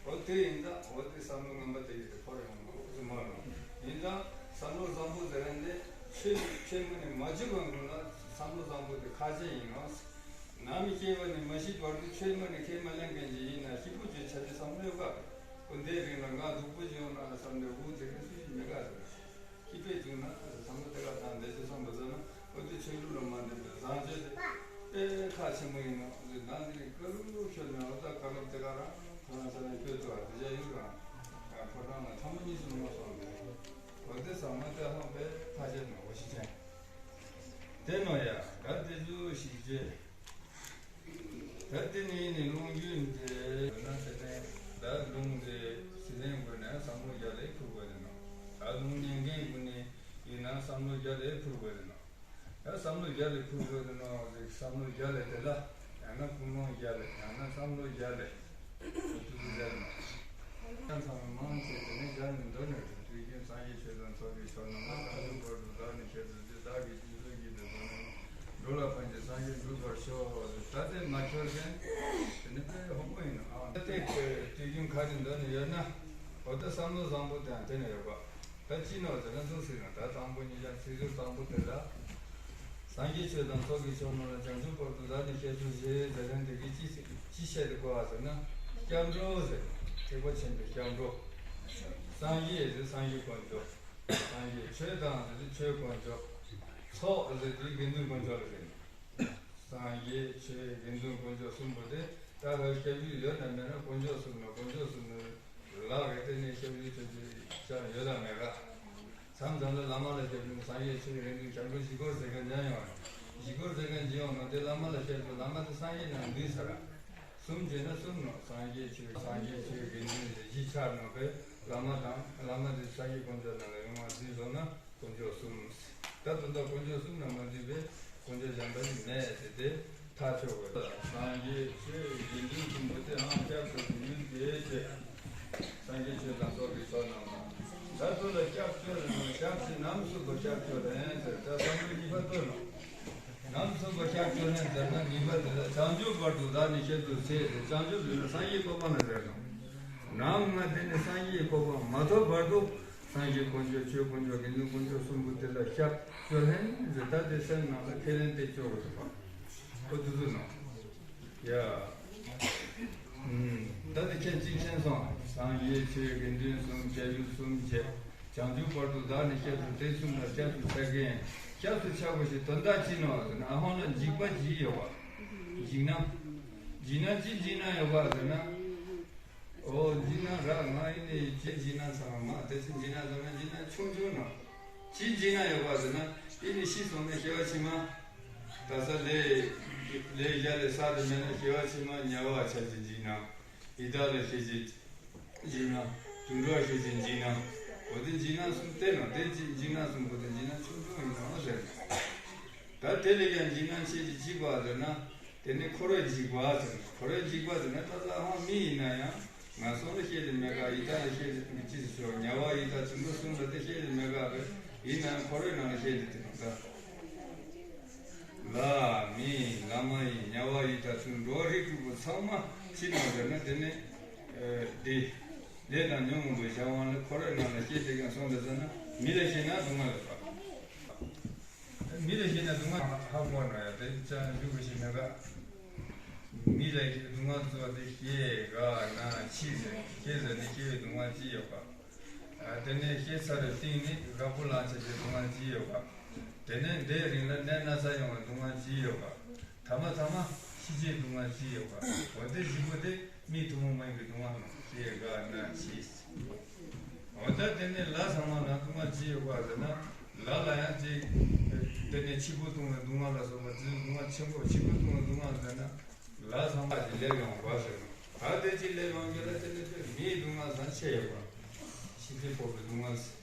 འོ་དེ་ཡིན་ཙང་འོ་དེ་བསམ་བློ་ངན་པ་དེ་ཡིན་དེ་འཁོར་ཡོང་ནོ་ཟེར་མ་རེད། ཡིན་ཙང་བསམ་བློ་བཟང་པོ་ཟེར་མཁན་དེ་ཆོས་ཆོས་ངོས་ནས་མ་བྱེད་པའི་སྔོན་ལ་བསམ་བློ་བཟང་པོ་དེ་ཁག་ཅན་ཡིན་ནོ། ནམ་སྐྱེ་བ་ནས་མ་ཤི་བར་དུ་ཆོས་མ་ནི་ཁས་མ་ལེན་མཁན་ཅིག་ཡིན་ན་སྐྱིད་པོ་བྱེད་བྱ་རྒྱུ་བསམ་བློ་ཡོད་ག། ཁོ་འདས་རིང་ལ་ང་སྡུག་པོ་ཅིག་ཡོང་ན་བསམ་ནས་འུ་དེ་ག་སུ་ཞིག་མེད་ག་ཟེར། སྐྱིད་པོ་བྱུང་ན་བསམ་བློ་དེ་ག་དང་འདས་ཆོས་བསམ་པ་ཟེར་ན་འོ་དེ་ཆོས་ལུགས་ལ་མ་འདྲེས་པའི་བཟང་སྤྱོད་དེ་དཔེ་ཁག་ཆེན་པོ་ཡིན་ནོ། འདི་ནང་འདི་ནི་ཀ་ལུ་ཤོད་ནས་འོ་ད་ཀ་ལུ་དེ་ག་རང་ཁོ་རང་ས་ནས་སྐྱོད་ཐུབ་པ་དེ་བྱ་ཡུལ་རང་ཕོ་བྲང་ལ་ཐ་མ་གཉིས་སུ་མ་སོང་སྟེ་འོ་དེ་ཚང་མ་དེ་ཧང་པའི་ཁ་ཆེ་ནོ་འོ་ཤི་ཅན། དེ་ནོ་ཡ་ག་དེ་ཚུ་ཞིག་བྱེད། ད་དེ་ནི་ནི་རླུང་རྒྱུན་དེ་ན་དེ་ནས་ད་རླུང་དེ་སི་ལེན་དགོས་ན་བསམ་བློ་རྒྱ་ལས་ཕུར་དགོས་ནོ། ད་རླུང་ཉན་མཁན་དགོས་ནི་ཡིན་ན་བསམ་བློ་རྒྱ་ལས་ཕུར་དགོས་ནོ། ད་བསམ་བློ་རྒྱ་ལས་ཕུར་དགོས་ནོ་ཟིག་བསམ་བློ་རྒྱ་ལས་དེ་ལ་ཡང་ན་ཀུན་སློང་རྒྱ་ལས་ཡང་ན་བསམ་བློ་རྒྱ་ལས་ཐུགས་རྒྱ་ལས་ཡང་ཚང་མ་མང་ཆེ་དེ་ནས་རྒྱ་ནི་འདོད་ནས་དུས་རྒྱུན་སངས་རྒྱས་ཆོས་དང་ཚོགས་ཀྱི་མཆོག་རྣམས་ལ་བྱང་ཆུབ་བར་དུ་བདག་ནི་སྐྱབས་སུ་མཆི། བདག་གིས་སྦྱིན་སོགས་ཀྱི་དེ་དོན་ནི། འགྲོ་ལ་ཕན་ཕྱིར་སངས་རྒྱས་འགྲུབ་པར་ཤོག་ད་དེ་མ་འཁྱོར་མཁན་དེ་ནི་དཔེ་ཧོ་མོ་ཡིན་ནོ། ཨ་ད་དེ་དུས་རྒྱུན་ག་རེ་འདོད་ནི་ཡོད་ན་འོ་ད་བསམ་བློ་བཟང་པོ་དེའང་དེ་ནས་ཡོད་པ། ད་ཅི་ནོ་ཟེར་ན་འདུག་ཟེར་ན་ད་དང་པོ་ཉིད་ཀྱང་ཚིག་ཟུར་དང་པོ་དེ་ལ། སངས་རྒྱས་ཆོས་དང་ཚོགས་ཀྱི་མཆོག་རྣམས་ལ། བྱང་ཆུབ་བར་དུ་བདག་ནི་སྐྱབས་སུ་མཆི་ཟེར་མཁན་དེ་གིས་ཅི་ཅི་བཤད་དེ་གོ་བ་ཟེར་ན། སྐྱབས་འགྲོ་ཟེར་ཐེག་པ་ཆེན་པོའི་སྐྱབས་འགྲོ། སངས་རྒྱས་ཟེར་སངས་རྒྱས་དཀོན་མཆོག་སངས་རྒྱས་ཆོས་དང་ཟེར་ཆོས་དཀོན་མཆོག་ཚོགས་ཟེར་དེ་དགེ་འདུན་དཀོན་མཆོག་ལ་ཟེར་ན། སངས་རྒྱས་ཆོས་དགེ་འདུན་དཀོན་མཆོག་གསུམ་པོ་དེ་ད་ལྷ་སྐྱབས་ཡུལ་ཡོད་ན་མེད་ན་དཀོན་མཆོག་གསུམ་ན་དཀོན་མཆོག་གསུམ་ན་ལག་གི་སྟེང་ནས་སྐྱབས་ཡུལ་ཆོས་ཆོས་ཅང་ཡོད་ལ་མེད་ག་མཚམས་མཚམས་ལ་བླ་མ་ལ་སྐྱབས་ཡུལ་སངས་རྒྱས་ཆོས་དགེ་འདུན་སྐྱབས་འགྲོ་བཞི་སྐོར་ཟེར་མཁན་ཅང་ཡོང་བཞི་སྐོར་ཟེར་མཁན་ཅི་ཡོང་ན་དེ་བླ་མ་ལ་སྐྱབས་ཡུལ་བླ་མ་དེ་སངས་རྒྱས་ནང་འདུས་ས་ར་གསུམ་བྱས་ན་གསུམ་ནོ། སངས་རྒྱས་ཆོས་སངས་རྒྱས་ཆོས་དགེ་འདུན་ཟེར་བཞི་ཆར་ནོ་པས་བླ་མ་དང་བླ་མ་དེ་སངས་རྒྱས་དཀོན་མཆོག་ནང་ལ་ཡོང་བ་འདུས་སོང་ན། དཀོན་མཆོག་གསུམ། ད་དོན་དག་དཀོན་མཆོག་གསུམ་ལ་མ་འདུས་པའི་དཀོན་མཆོག་གཞན་པ་ཞིག་མེད་ཟེར་ཏེ་ཐག་ཆོད་དགོས། སངས་རྒྱས་ཆོས་དགེ་འདུན་གསུམ་པོ་དེ་ཧང་སྐྱབས་སུ་ཡུལ་དེ་བྱས། སངས་རྒྱས་ཆོས་དང་ཚོགས་ཀྱི་མཆོག་རྣམས་ལ། ད་དུ་ལ་སྐྱབས་བཅོལ་ནས་སྐྱབས་ཀྱི་ནམ་སུ་བ་སྐྱབས་བཅོལ་ནས་ཟེར་ད་བསམ་བློ་གཉིས་པ་བཏོན་ནོ། ནམ་སུ་བ་སྐྱབས་བཅོལ་ནས་ཟེར་ན་གཉིས་པ་དེ་ལ་བྱང་ཆུབ་བར་དུ་བདག་ནི་སྐྱབས་སུ་མཆི་ཟེར་བྱང་ཆུབ་ཟེར་ན་སངས་རྒྱས་གོ་འཕང་ལ་ཟེར་ནོ། ནམ་ང་དེ་ནི་སངས་རྒྱས་གོ་འཕང་མ་ཐོབ་བར་དུ། སངས་རྒྱས་དཀོན་མཆོག་ཆོས་དཀོན་མཆོག་དགེ་འདུན་དཀོན་མཆོག་གསུམ་པོ་དེ་ལ་སྐྱབས་བཅོལ་ཧེན་ཟེར་ད་དེ་སེམས་ནང་ལ་ཁས་ལེན་དེ་བཅོལ་དགོས་ཐུབ་པ། ཨོ་དུ་དུ་ནོ། ཡ། ད་དེ་ཁྱེད་གཅིག་མཁྱེན་སོང་། སངས་རྒྱས་ཆོས་དགེ་འདུན་གསུམ་སྐྱབས་ཡུལ་གསུམ་བྱས། བྱང་ཆུབ་བར་དུ་བདག་ནི་སྐྱབས་སུ་དེ་གསུམ་ལ་སྐྱབས་སུ་ཆ་གིན། སྐྱབས་སུ་ཆ་དགོས་ཤེས་དོན་དག་ཅི་ནོ་ཟེར་ན་ཨ་ཧོ་ན་འཇིགས་པ་ཇི་ཡོད་པ། འཇིགས་སྣང་། འཇིགས་སྣང་ཅི་འཇིགས་སྣང་ཡོད་པ་ཟེར་ན། ཨོ་འཇིགས་སྣང་ར་ང་ཡིན་ནི་ཅི་འཇིགས་སྣང་ཚང་མ་དེ་ཚོ་འཇིགས་སྣང་ཚང་མ་འཇིགས་སྣང་ཆུང་ཆུང་ནོ། ཅི་འཇིགས་སྣང་ཡོད་པ་ཟེར་ན་ཡིན་ནི་ཤི་སོང་ན་སྐྱེ་བ་ཕྱི་མ། ད་ས་ལས་ལས་རྒྱ་ལས་ས་དེ་མེད་ན་སྐྱེ་བ་ཕྱི་མ་དམྱལ་བ་ཆགས་ཀྱི་འཇིགས་སྣང་། ཡི་དྭགས་ལ་སྐྱེ་ཀྱི་འཇིགས་སྣང་། དུད་འགྲོ་སྐྱེ་ཀྱི་འཇིགས་སྣང་། འོ་དེ་འཇིགས་སྣང་གསུམ་བསྟན་ནོ་དེ་ཅི་འཇིགས་སྣང་གསུམ་པོ་དེ་འཇིགས་སྣང་ཆུང་ཆུང་ཡིན་ནོ་ཟེར། ད་དེ་ལས་ཀྱང་འཇིགས་སྣང་ཆེ་ཅིག་གཅིག་པ་ཟེར་ན། དེ་ནི་འཁོར་བའི་འཇིགས་པ་ཟེར་ན་འཁོར་བའི་འཇིགས་པ་ཟེར་ན་ད་ལྟ་ཧང་མི་ཡིན་ན་ཡང་ངན་སོང་ལ་སྐྱེས་ཏེ་མེད་ག་ཡི་དྭགས་ལ་སྐྱེས་ཏེ་མི་ཅི་ཟེར་ཤོག་དམྱལ་བ་ཡི་དྭགས་དུད་འགྲོ་གསུམ་ལ་དེ་སྐྱེས་ཏེ་མེད་ག་བས་ཡིན་ན་ཡང་འཁོར་བའི་ནང་ལ་སྐྱེས་ཏེ་དེ་ནོ་ད། ལྷ་མི་ལྷ་མ་ཡིན་དམྱལ་བ་ཡི་དྭགས་དུད་འགྲོ་རིགས་དྲུག་པོ་ཚང་མ་ཕྱི་ནང་ཟེར་ན་དེ་ནི། དེ། ལས་དང་ཉོན་མོངས་པའི་བྱ་བ་ལ་འཁོར་བའི་ནང་ལ་སྐྱེས་ཏེ་ཀྱང་སོང་དེ་ཟེར་ན་མི་ལ་སྐྱེས་ན་སྡུག་བསྔལ་ལ་སོགས། མི་ལ་སྐྱེས་ན་སྡུག་བསྔལ་ཧ་གོ་ན་ཡང་དེ་ཅང་འཇུག་པའི་ཞིག་མེད་ཀ་མི་ལ་སྐྱེས་སྡུག་བསྔལ་གཙོ་བོ་དེ་སྐྱེ་རྒ་ན་འཆི་ཟེར་སྐྱེ་ཟེར་ནས་སྐྱེ་བའི་སྡུག་བསྔལ་ཅི་ཡོད་པ། དེ་ནས་སྐྱེས་ཚར་བའི་སྟེང་ནས་རྒད་པོ་ལང་བྱེད་ཀྱི་སྡུག་བསྔལ་ཅི་ཡོད་པ། དེ་ནས་འདས་རིང་ལ་ནད་ན་ཚ་ཡོང་བའི་སྡུག་བསྔལ་ཅི་ཡོད་པ། ཐ་མ་ཐ་མ་ཤི་ཆའི་སྡུག་བསྔལ་ཅི་ཡོད་པ། འོ་དེ་བཞི་པོ་དེ་མིའི་ཐུན་མོང་མ་ཡིན་པའི་སྡུག་བསྔལ་ནང་སྐྱེ་རྒ་ན་འཆི། འོ་ད་དེ་ནས་ལྷ་ཚང་མ་ལ་སྡུག་བསྔལ་ཅི་ཡོད་པ་ཟེར་ན། ལྷ་ལ་ཡང་ཅིག་དེ་ནས་འཆི་འཕོ་ལྟུང་བའི་སྡུག་བསྔལ་ལ་སོགས་པ་དེ་སྡུག་བསྔལ་ཆེན་པོ་འཆི་འཕོ་ལྟུང་བའི་སྡུག་བསྔལ་ཟེར་ན། ལྷ་ཚང་མ་ཅིག་སླེབས་ཡོང་བ་ཟེར་ན། ད་དེ་ཅིག་སླེབས་ཡོང་རྒྱུ་ལ་དེ་ནས་དེ་མིའི་སྡུག་བསྔལ་ཚང་ཆེ་ཡོད་པ། ཤི་ཚེ་སྤོབས་པའི་སྡུག་བསྔལ་ཟེར།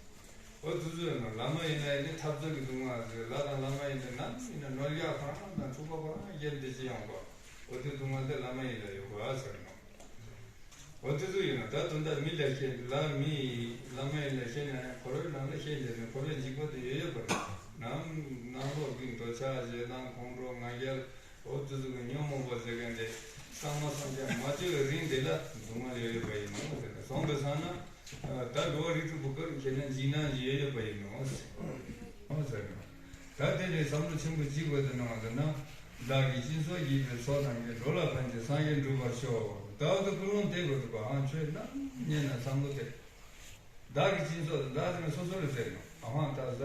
འོ་དུས་ཚོད་ནང་བླ་མ་ཡིན་ན་ཡིན་ནའི་འཐབ་རྩོད་ཀྱི་སྡུག་བསྔལ་ཟེར། ལྷ་དང་བླ་མ་ཡིན་ནའི་ནམ་ཡིན་ན་ནོར་རྒྱག་ཁོ་རང་དང་འཁྲུག་པ་ཁོ་རང་རྒྱབ་བསྡད་ཀྱི་ཡོང་བ། འོ་དེ་སྡུག་བསྔལ་དེ་བླ་མ་ཡིན་ལ་ཡོད་པ་ཟེར་ནོ། འོ་དེ་ཚོ་ཡིན་ན་ད་དོན་དག་མི་ལ་ཤེས་ལ་མི་ལ་མ་ཡིན་ལ་ཤེས་ན་ཡང་འཁོར་བའི་ནང་ལ་ཤེས་ལས་ནས་འཁོར་བའི་འཇིགས་པ་དེ་ཡོད་ཡོད་པ་རེད། ནམ་ནང་ལོགས་ཀྱི་འདོད་ཆགས་ཞེ་སྡང་ཁོང་ཁྲོ་ང་རྒྱལ་འོ་དེ་ཚོ་གི་ཉོན་མོངས་པ་ཟེར་མཁན་དེ་སངས་མ་སངས་རྒྱ་མ་བཅོས་པའི་རིང་དེ་ལ་སྡུག་བསྔལ་ཡོད་ཡོད་པ་ཡིན་ནོ་ཟེར་ནས་སོང་པའི་སང་ན་ད་འགྲོ་བ་རིགས་དྲུག་པོ་ཀུན་ཁྱེད་ནི་འཇིགས་སྣང་ཞིག་ཡོད་ཡོད་པ་ཡིན་ནོ་ཟེར་ནོ། ད་དེ་ནས་བསམ་བློ་ཆེན་པོ་གཅིག་བྱས་ཏེ་གནང་བ་ཟེར་ན། བདག་གིས་སྦྱིན་སོགས་བགྱིས་པའི་ཚོགས་རྣམས་ཀྱིས། འགྲོ་ལ་ཕན་ཕྱིར་སངས་རྒྱས་འགྲུབ་པར་ཤོག། ད་འོ་ད་ཀུན་སློང་དེ་དགོས་འདུག་པ། ཨང་ཆོས་ནམ་ཉན་ན་བསམ་བློ་དེ། བདག་གིས་སྦྱིན་སོགས་དེ་བདག་ཟེར་ན་སོ་སོ་ལ་ཟེར་ནོ། ཨ་ཧང་ད་ཟ།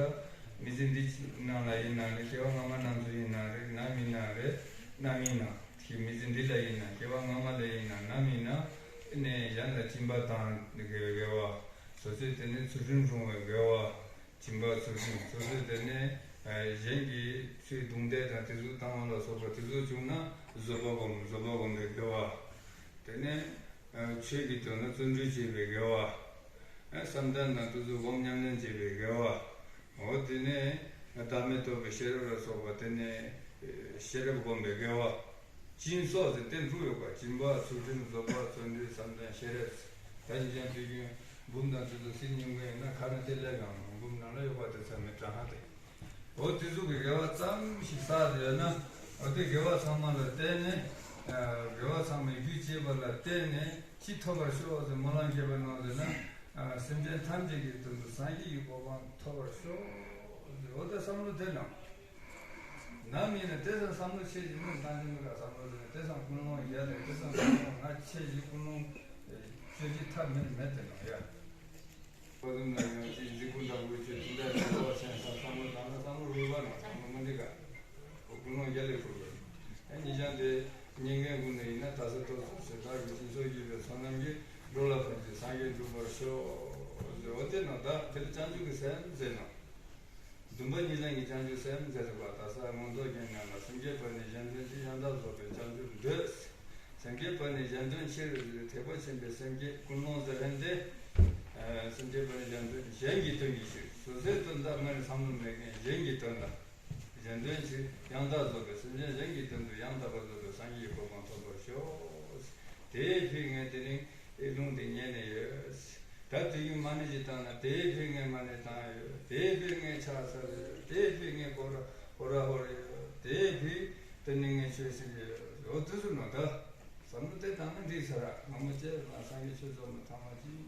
མི་ཚེ་འདི་ནང་ལ་ཡིན་ན་རེད། སྐྱེ་བ་སྔ་མ་ནང་ཚོ་ཡིན་ན་རེད། ནམ་ཡིན་ན་རེད། ནམ་ཡིན་ན་ཁྱེད་མི་ཚེ་འདི་ལ་ཡིན་ན། སྐྱེ་བ་སྔ་མ་ལ་ཡིན་ན། ནམ་ཡིན་ན། ཨེ་ནས་གཞན་ལ་སྦྱིན་པ་དང་དགེ་བའི་དགེ་བ། སོ་སོའི་དེ་ནས་ཚུལ་ཁྲིམས་སྲུང་བའི་དགེ་བ། སྦྱིན་པ་ཚུལ་ཁྲིམས་སོ་སོའི་དེ་ནས་ཨ་གཞན་གྱི་ཆོས་རྡུང་རྡེག་དང་དེ་ཚོ་བཏང་བ་ལ་སོགས་པ་དེ་ཚོ་བྱུང་ན་བཟོད་པ་སྒོམ། བཟོད་པ་སྒོམ་པའི་དགེ་བ། དེ་ནས་ཨ་ཆོས་ཀྱི་དོན་ལ་བརྩོན་འགྲུས་བྱེད་པའི་དགེ་བ། ཨ་བསམ་གཏན་དང་དེ་ཚོ་སྒོམ་ཉམས་ལེན་བྱེད་པའི་དགེ་བ། འོ་དེ་ནས་བདག་མེད་རྟོགས་པའི་ཤེས་རབ་ལ་སོགས་པ། དེ་ནས་ཤེས་རབ་སྒོམ་པའི་དགེ་བ། སྦྱིན་སོགས་ཟེར་དེ་དྲུག་ཡོད་པ། སྦྱིན་པ་ཚུལ་ཁྲིམས་བཟོད་པ་བརྩོན་འགྲུས་བསམ་གཏན་ཤེས་རབ། ད་ཅི་ཅང་དུས་རྒྱུན་འབུམ་དང་དེ་ཚོ་སྲིད་སྙིང་པོ་ཡིན་ན་ཁ་ན་དེ་ལས་གང་འབུམ་ནང་ལ་ཡོད་པ་དེ་ཚང་མའི་གྲངས་ཧ་དེ། འོ་དེ་ཚོ་གི་དགེ་བ་ཙམ་ཞིག་བསགས་ཡོད་ན། འོ་དེ་དགེ་བ་ཚང་མ་ལ་བརྟེན་ནས། ཨ་དགེ་བ་ཚང་མའི་རྒྱུ་བྱས་པ་ལ་བརྟེན་ནས་ཅི་ཐོབ་པར་ཤོག་ཟེར་སྨོན་ལམ་བརྒྱབ་པ་གནང་ཟེར་ན། ཨ་སེམས་ཅན་ཐམས་ཅད་ཀྱི་དོན་དུ་སངས་རྒྱས་ཀྱི་གོ་འཕང་ཐོབ་པར་ཤོག་ཟེར། འོ་དེ་བསམ་བློ་དེ་གནང་། ནམ་ཡིན་ན་དེ་ཙམ་བསམ་བློ་ཆེ་ཞིག་མི་བཏང་ཅི་མི་དགའ་བསམ་བློ་ཟེར་ན། དེ་ཙམ་ཀུན་སློང་ཡག་ལས། དེ་ཙམ་ཀུན་སློང་ང་ཆེ་ཞིག་ཀུན་སློང་ཨེ་སྤྱོད་ཀྱི་ཐབས་མེད་མེད་དེ་ནང་ཡ། ཁོ་ཚོ་ན་ཡང་ཅི་འཛིན་སྐུ་འདྲ་བོ་ཆེ་དེ་འདྲ་ཡོད་པ་ཆེན་ས་བསམ་བློ་བཏང་ན་བསམ་བློ་རུལ་བ་ན་བསམ་བློ་མི་འདི་ག་ཁོ་ཀུན་སློང་རྒྱ་ལས་ཁུར་བ་ཨེ་ཉི་ཤང་དེ་ཉན་མཁན་ཀུན་ནས་ཡིན་ན་ད་ས་ཐོབ་སོང་ཟེར། བདག་གིས་སྦྱིན་སོགས་བགྱིས་པའི་ཚོགས་རྣམས་ཀྱིས། འགྲོ་ལ་ཕན་ཕྱིར་སངས་རྒྱས་འགྲུབ་པར་ཤོག་ཟེར། འོ་དེ་ན་ད་དེ་ལ་བྱང་ཆུབ་ཀྱི་སེམས་ཟེར་ན། བདུན་པ་གཉིས་ལྡན་གྱི་བྱང་ཆུབ་སེམས་ཟེར་བ། ད་ས་མངོན་རྟོགས་རྒྱན་ནང་ལ། སེམས་བསྐྱེད་པ་ནི་གཞན་དོན་ཕྱིར། ཡང་དག་རྫོགས་པའི་བྱང་ཆུབ་འདོད། སེམས་བསྐྱེད་པ་ནི་གཞན་དོན་ཕྱིར། ཐེག་པ་ཆེན་པོའི་སེམས་བསྐྱེད་ཀུན་སློང་ཟེར་མཁན་དེ། ཨ་སེམས་བསྐྱེད་པ་ནི་གཞན་དོན་གཞན་གྱི་དོན་གྱི་ཕྱིར། སོ་སོའི་དོན་དག་སྔར་བསམ་བློ་མེད་མཁན་གཞན་གྱི་དོན་ལ། གཞན་དོན་ཕྱིར། ཡང་དག་རྫོགས་པའི་སེམས་ཅན་གཞན་གྱི་དོན་དུ་ཡང་དག་པར་རྫོགས་པའི་སངས་རྒྱས་ཀྱི་གོ་འཕང་ཐོབ་པར་ཤོག། དེའི་ཕྱིར་ངས་དེ་རིང་ཨེ་ལུང་དེ་ཉན་ནས་ཡོད། ད་དུས་རྒྱུན་མ་ཎི་ཅིག་བཏང་ན་དེའི་ཕྱིར་ངས་མ་ཎི་བཏང་ཡོད། དེའི་ཕྱིར་ངས་ཕྱག་འཚལ་ཡོད། དེའི་ཕྱིར་ངས་སྐོར་ར་སྐོར་ར་ཧོར་ཡོད། དེའི་ཕྱིར་དེ་ནི་ངས་ཆོས་ཟེར་ཡོད། འོ་དེ་ཚོ་ནོ་ད། བསམ་བློ་དེ་བཏང་ན་འགྲིག་ས་ར། སྔ་མོ་སྐྱེས་ན་སངས་རྒྱས་ཆོས་རྫོགས་ན་ཐ་མ་གཅིག་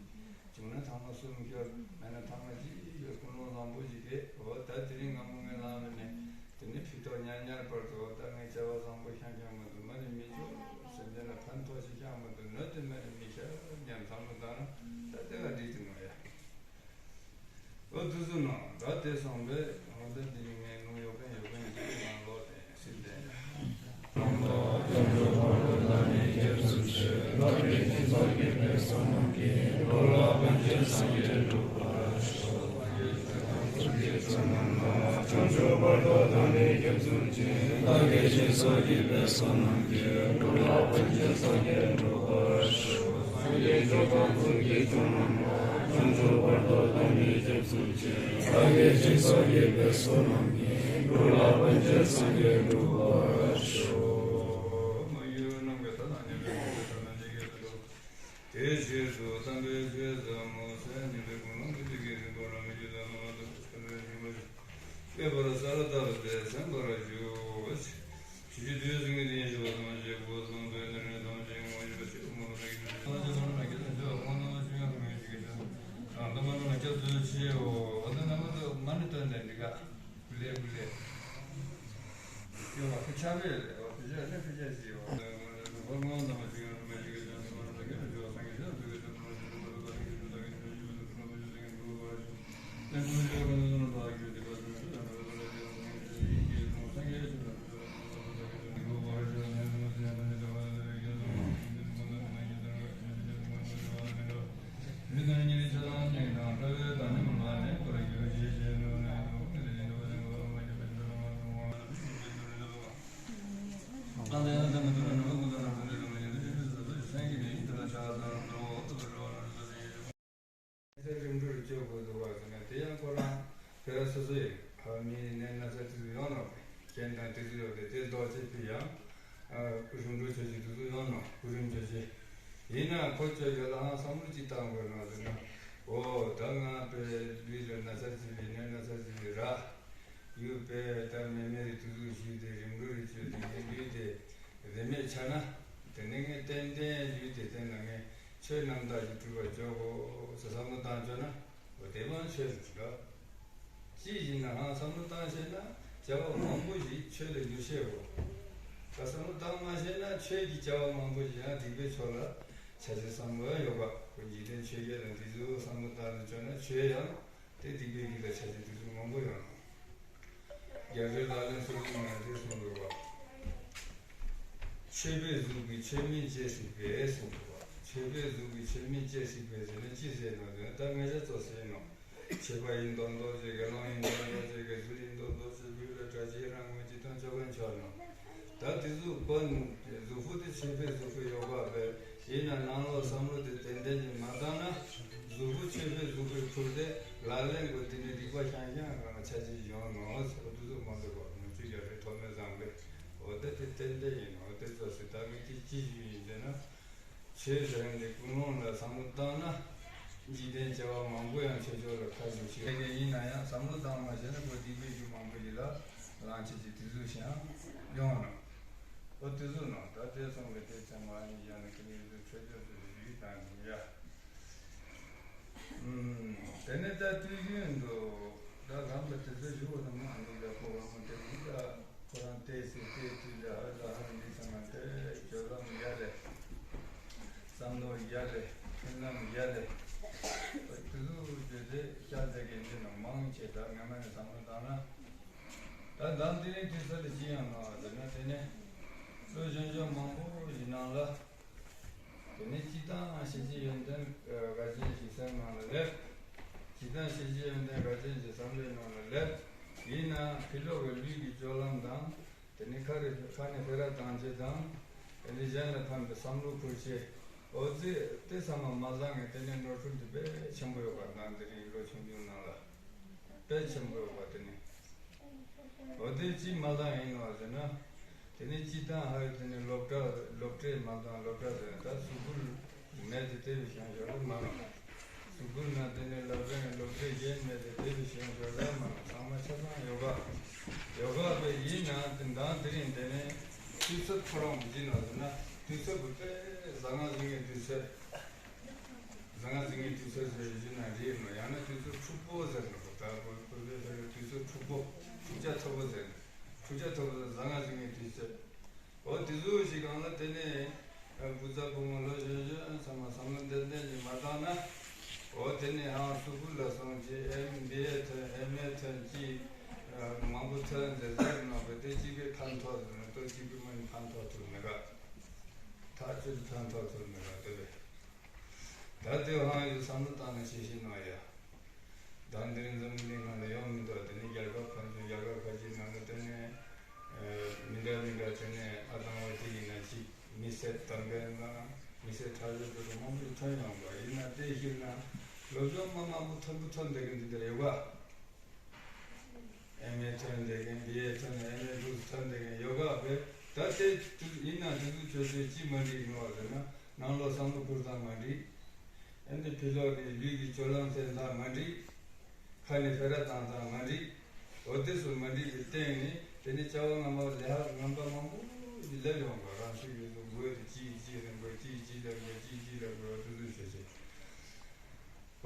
བྱུང་ན་ཐ་མ་གསུམ། སྐྱོར་མེད་ན་ཐ་མ་གཅིག་ཡོད། ཀུན་སློང་བཟང་པོ་ཞིག་རེད། འོ་ད་དེ་རིང་སྔ་མོ་ངས་ལངས་པ་ནས་དེ་ནས་ཕྱི་ཐོག་ཉལ་ཉལ་བར་དུ། འོ་ད་ངས་བྱ་བ་བཟང་པོ་ཤང་ཤང་མ་གཏོགས་མ་ནི་མི་ཆོག་སེམས་ཅན་ལ་ཕན་ཐོགས་ཤིག་ཤང་མ་གཏོགས་ནོར་དེ་མ་ནི་མི་ཤ་ཉམས་བསམ་བློ་བཏང་ན་ད་དེ་ལ་འགྲིག་གི་ནོ་ཡ། འོ་དུ་སུ་ནོ་ད་དེ་སོང་པས། འོ་ད་དེ་ནི་ངས་ནུ་ཡོ་གན་ཡོ་གན་ཞིག་ལ་ལོག་སྟེ། དེའི་རྗེས་སུ་དམ་པའི་ཆོས་ཟབ་མོ་གསན་ནས་པའི་ཀུན་སློང་གི་ཚིག་གི་རིམ་པ་རང་གི་ལམ་མ་ཐུག་པའི་ཆོས་ཀྱི་རིམ་པ་ཞུ། བསྐལ་པར་གསལ་བཏབ་སྟེ་གསན་པར་ཞུ། ཆོས་ཀྱི་བདུད་སྲིན་གྱི་གདིང་ཞི་བ་ཐམས་ཅད་སྐུ་གསུང་ཐུགས་ནི་རེ་ཐམས་ཅད་ངོ་བོ་ཞི་བ་ཆེན་པོ་མ་ལ་རིགས་ཀྱི་ཆོས་མ་ལ་རིགས་ཀྱི་ཆོས་མ་ལ་རིགས་ཀྱི་ཆོས་ཨ་ཏི་མ་ལ་སྐྱབས་སུ་མཆིའོ། ཨ་ཏི་ན་མ་ཏི་མ་ནི་ཏོན་ཏན་འདི་ག་ལེ་བུ་ལེ། ཡོ་བ་ཕི་ཆ་བེ་ལེ་བ་ཕི་ཆ་ལེ་ཕི་ཆ་ཟི་བ། རིམ་གྲོ་རུ་བཅོས་དགོས་འདུག་བ་ཟེར་ན། དེ་ཡང་ཁོ་རང་ཕེ་ར་སོ་སོ་ཡིན། ཕ་མིའི་ནད་ན་ཚ་དེ་ཚོ་ཡོང་ནོ། རྐྱེན་དང་དེ་ཚོ་ཡོད་པས་དེ་ལྡོག་ཅེས་ཕི་ཡང་རིམ་གྲོ་བྱ་བྱེད་དེ་ཚོ་ཡོང་ནོ། གོ་རིམ་བྱ་བྱེད། ཡིན་ན་ཁོ་ཚོས་ཡོད་ལའང་བསམ་བློ་ཅིག་བཏང་དགོས་ནོ་ཟེར་ན། འོ་ད་ང་པའི་ལུས་ལ་ན་ཚ་ཅིག་བའི་ནད་ན་ཚ་ཅིག་བའི་ར། ཡུལ་པས་ད་མེ་མེ་རེ་དུ་དུ་ཞུས་ཏེ་རིམ་གྲོ་རེ་བཅོས་ཏེ་ངའི་ལུས་དེ་རེ་མེད་ཆགས་ན། དེ་ནས་ངས་ཏན་ཏན་ལུས་དེ་བསྟན་ན་ངས་ཆོས་རྣམ་དག་ཅིག་སྒྲུབ་པར་འཇོག་གོ་ཟེར་བསམ་བློ་བཏང་བཅོས་ན། འོ་དེ་མ་ཆོས་རེད་འགྲོ། ཅི་ཡིན་ནའང་བསམ་བློ་བཏང་ཤེས་ན་བྱ་བ་མང་པོ་ཞིག་ཆོས་ལ་འགྱུར་ཤེས་གོ། ད་བསམ་བློ་བཏང་མ་ཤེས་ན་ཆོས་ཀྱི་བྱ་བ་མང་པོ་ཞིག་ཡང་སྡིག་པའི་ཕྱོགས་ལ་ཆ་ཤས་བསམ་བློ་ཡང་ཡོད་པ། ཁོ་འཇིག་རྟེན་ཆོས་བརྒྱད་དང་དེ་ཚོ་བསམ་བློ་བཏང་ནས་བྱོས་ན་ཆོས་ཡང་དེ་སྡིག་པའི་རྒྱུ་ལ་ཆ་ཤས་དེ་ཚོ་མང་པོ་ཡོད་ནོ། རྒྱལ་སྲས་ལག་ལེན་སོ་བདུན་ནང་དེ་གསུངས་འདུག་པ། ཆོས་པའི་གཟུགས་ཀྱིས་ཆོས་མིན་བྱེད་སྲིད་པས་གསུངས་འདུག་པ། ཆོས་པའི་གཟུགས་ཀྱིས་ཆོས་མིན་བྱེད་སྲིད་པས་ཟེར་ན་ཅི་ཟེར་ནོ་ཟེར་ན་ད་ང་ཅག་ཚོ་ཟེར་ནོ། ཆོས་པ་ཡིན་མདོག་མདོག་བྱེད། དགེ་སློང་ཡིན་མདོག་མདོག་བྱེད། དགེ་ཚུལ་ཡིན་མདོག་མདོག་བྱེད། ལུས་ལ་གྲྭ་ཆས་རང་ངོས་ཀྱི་དོན་ཆོ་ག་འཆར་ནོ། ད་དེ་གཟུགས་པོ་གཟུགས་པོ་དེ་ཆོས་པའི་གཟུགས་པོ་ཡོད་པ་བས། ཡིན་ན་ནང་ལོགས་བསམ་བློ་དེ་ཏན་ཏན་གྱིས་མ་བཏང་ན། གཟུགས་པོ་ཆོས་པའི་གཟུགས་པོའི་ཁུར་དེ་ལག་ལེན་དགོས། དེ་ནི་སྡིག་པ་ཤང་ཤང་གང་ལ་ཆ་ཅིག་ཡོང་ནོ་ཟེར་བ་དེ་ཚོ་མ་འདུག་པ། ང་ཚོས་རྒྱ་རེ་ཐོག་མའི་བཟང་པོས་འོ་ད་དེ་ཏན་ཏན་ཡིན་ནོ། དེ་ཚོ་ཟེར་ད་ངས་དེ་ཅི་ཞིག་ཡིན་ཟེར་ན། ཆོས་ཟེར་མཁན་དེ་ཀུན་སློང་ལ་བསམ་བློ་བཏང་ན། འཇིག་རྟེན་བྱ་བ་མང་པོ་ཡང་ཆོས་ཕྱོགས་ལ་ཁ་ཞུགས་ཤིག་ཡིན་ན་ཡང་བསམ་བློ་བཏང་མ་ཤེས་ན་ཁོ་སྡིག་པའི་རྒྱུ་མང་པོ་ཞིག་ལ་ལངས་བྱེད་ཀྱི་དེ་ཚོ་ཞིག་ཡང་ཡོང་ནོ། ཨོ་དེ་ཚོ་ནང་ད་དེ་སོང་བའི་དེ་ཚེ་མ་ཡིན་ཡང་ན་ཀི་ནི་ཚོ་ཆོས་ཕྱོགས་སུ་ཞུགས་དང་ཡ། ཨུམ། དེ་ནས་ད་དུས་རྒྱུན་དུ་ད་ལམ་པ་དེ་ཚོ་ཞུ་བ་དང་མ་ནི་ད་ཁོ་བ་མོ་དེ་ཡིན་ད། ཁོ་རང་བལྟས་སྲིད་བལྟས་དུས་ལ་ཧ་ལ་ཧ་ལ་འདི་ཚང་མ་དེ་སྦྱོར་ལམ་ཡ་ལས། བསམ་བློ་ཡ་ལས། མཐུན་ལམ་ཡ་ལས། དུ་ལུ་བརྗོད་དེ་ཤ་ཟ་གི་འདི་ནང་མང་ཆེ་ད་ངས་མ་ནས་བསམ་བློ་བཏང་ན། ད་ལྡང་དེ་རིང་དུས་ཚོད་ལ་ཅི་ཡང་མ་བ་ཟེར་ན་དེ་ནས་བློ་ལྗོན་ལྗོན་མང་པོ་ཞིག་ནང་ལ། དེ་ནས་སྤྱི་བཏང་ཤེས་བྱའི་ཡོན་ཏན་འགལ་རྐྱེན་ཞིག་སེམས་ནང་ལ་སླེབས། སྤྱི་བཏང་ཤེས་བྱའི་ཡོན་ཏན་འགལ་རྐྱེན་ཞིག་བསམ་བློའི་ནང་ལ་སླེབས། ཡིན་ནའང་ཕྱི་ལོགས་ཀྱི་ལུས་ཀྱི་སྤྱོད་ལམ་དང་། དེ་ནས་ཁ་རེ་ཁ་ནས་ཕེ་ར་བཏང་བྱེད་དང་། དེ་ནས་གཞན་ལ་ཕན་པའི་བསམ་བློ་འཁོར་བྱེད། འོ་ཙི་དེ་ཚང་མ་མ་བཟང་ངས་དེ་ནས་ནོར་འཁྲུལ་འདི་དཔེ་ཆེན་པོ་ཡོད་པ་དང་དེ་རིང་ལོ་ཆུང་ཆུང་ནང་ལ་དཔེ་ཆེན་པོ་ཡོད་པ་དེ་ནས། འོ་དེ་ཅི་མ་བཟང་ཡིན་ནོ་ཟེར་ན། དེ་ནས་སྤྱི་བཏང་ཧ་ཡོད་དེ་ནས་སློབ་གྲྭ་སློབ་གྲྭའི་མ་བཟང་སློབ་གྲྭ་ཟེར་ན་ད་གཟུགས་པོ་མེད་དེ་དེ་བས་བྱང་ཤོར་མ་ནོ། གཟུགས་པོ་ན་དེ་ནས་སློབ་གྲྭ་ནས་སློབ་གྲྭའི་རྒྱན་མེད་དེ་དེ་བས་བྱང་ཤོར་མ་ནོ། ཚང་མ་ཆ་ཚང་ཡོད་ག་ཡོད་ག་བས་ཡིན་ན་དེ་འདང་དེ་རིང་དེ་ནས་དུས་ཚོད་ཁོ་རང་གི་ཡིན་ནོ་ཟེར་ན་དུས་ཚོད་པོ་དཔེ་བཟང་ང་ཟིན་གི་དུས་ཚོད། བཟང་ང་ཟིན་གི་དུས་ཚོད་ཟེར་ཡོད་ན་རེད་མོ། ཡང་ན་དུས་ཚོད་འཁྲུག་པོ་ཟེར་ནོ། ད་བོད་བོད་པའི་ལྷ་ཡོད་དུས་ཚོད་འཁྲུག་པོ་འཁྲུག་ཆ་མཐོ་པོ་ཟེར་ནོ། འཁྲུག་ཆ་མཐོ་པོ་ཟེར་བཟང་ང་ཟིན་གི་དུས་ཚོད། འོ་དེ་ཚོ་ཞིག་གང་ལ་དེ་ནས་བུ་ཚ་བུ་མོ་ལོ་གཞོན་གཞོན་ཚང་མ་བསམ་བློ་ཏན་ཏན་ཞིག་མ་བཏང་ན། འོ་དེ་ནས་ཧང་སུ་ཁུལ་ལ་སོང་རྗེས་ཨེམ་བི་ཨེ་ཐོན་ཨེམ་ཨེ་ཐོན་གྱིས་མང་པོ་ཐོན་ཟེར་ཟེར་ནོ་བས་དེ་གཅིག་པའི་ཕན་ཐོགས་ཟེར་ནོ་ཏོ་གཅིག་པའི་མ་ནི་ཕན་ཐོགས་ཐུབ་མེད་ག་ཐག་ཆོད་ཕན་ཐོགས་ཐུབ་མེད་ག་དེ་བས། ད་ལྟའི་དབང་ཡོད་བསམ་བློ་བཏང་ནས་བྱེད་བཞིན་ནོ་ཡ། ད་འདིར་འཛམ་གླིང་ནང་ལ་ཡོང་མི་འདུག་དེ་ནི་རྒྱལ་ཁབ་ཕན་ཚུན་རྒྱལ་ཁབ་ཁ་ཅིག་ནང་ལ་དེ་ནས་མི་འདྲ་མི་འདྲ་དེ་ནས་ཨ་དང་བ་ཅིག་ཡིན་ན་ཅིག་མི་སེར་དམ་པའི་ནང་མི་སེར་ཁྲག་རྒྱུད་དེ་ཚོ་མང་པོ་ཐོན་ཡོང་པ་ཡིན་ན་དེ་ཞིག་ན་སློབ་སྦྱོང་མ་མང་པོ་མཐོན་པོ་ཐོན་བསྡད་ཀྱི་འདི་འདྲ་ཡོད་པ། ཨེམ་ཨེ་ཐོན་བསྡད་མཁན་བི་ཨེ་ཐོན་ཨེམ་ཨེ་འདུག་ཐོན་བསྡད་མཁན་ཡོད་ག་བས། ད་ལྟའི་དུས་ཡིན་ན་དུས་ཚོད་ཆོས་ཆོས་ཅི་མ་འགྲིག་ནོ་བ་ཟེར་ན་ནང་ལོགས་བསམ་བློ་བསྐུར་སྟངས་མ་འགྲིག་ཨེ་འདི་ཕི་ལོག་གི་ལུས་ཀྱི་སྤྱོད་ལམ་སེལ་སྟངས་མ་འགྲིག་ཁ་ནས་ཕེ་ར་བཏང་སྟངས་མ་འགྲིག་འོ་དེ་ཚོ་མ་འགྲིག་གི་སྟེང་ནས་དེ་ནས་བྱ་བ་ངན་པ་ལས་ཧ་ངན་པ་མང་པོ་ཞིག་སླེབས་ཡོང་ག་རང་ཚོའི་ཡུལ་དུ་དགོས་དེ་ཅི་ཡིས་ཅི་རིང་དགོས་ཅི་ཡིས་ཅི་ལ་དགོས་ཅི་ཡིས་ཅི་ལ་དགོས་འོ་དེ་ཚོ་བྱེད་བྱེད།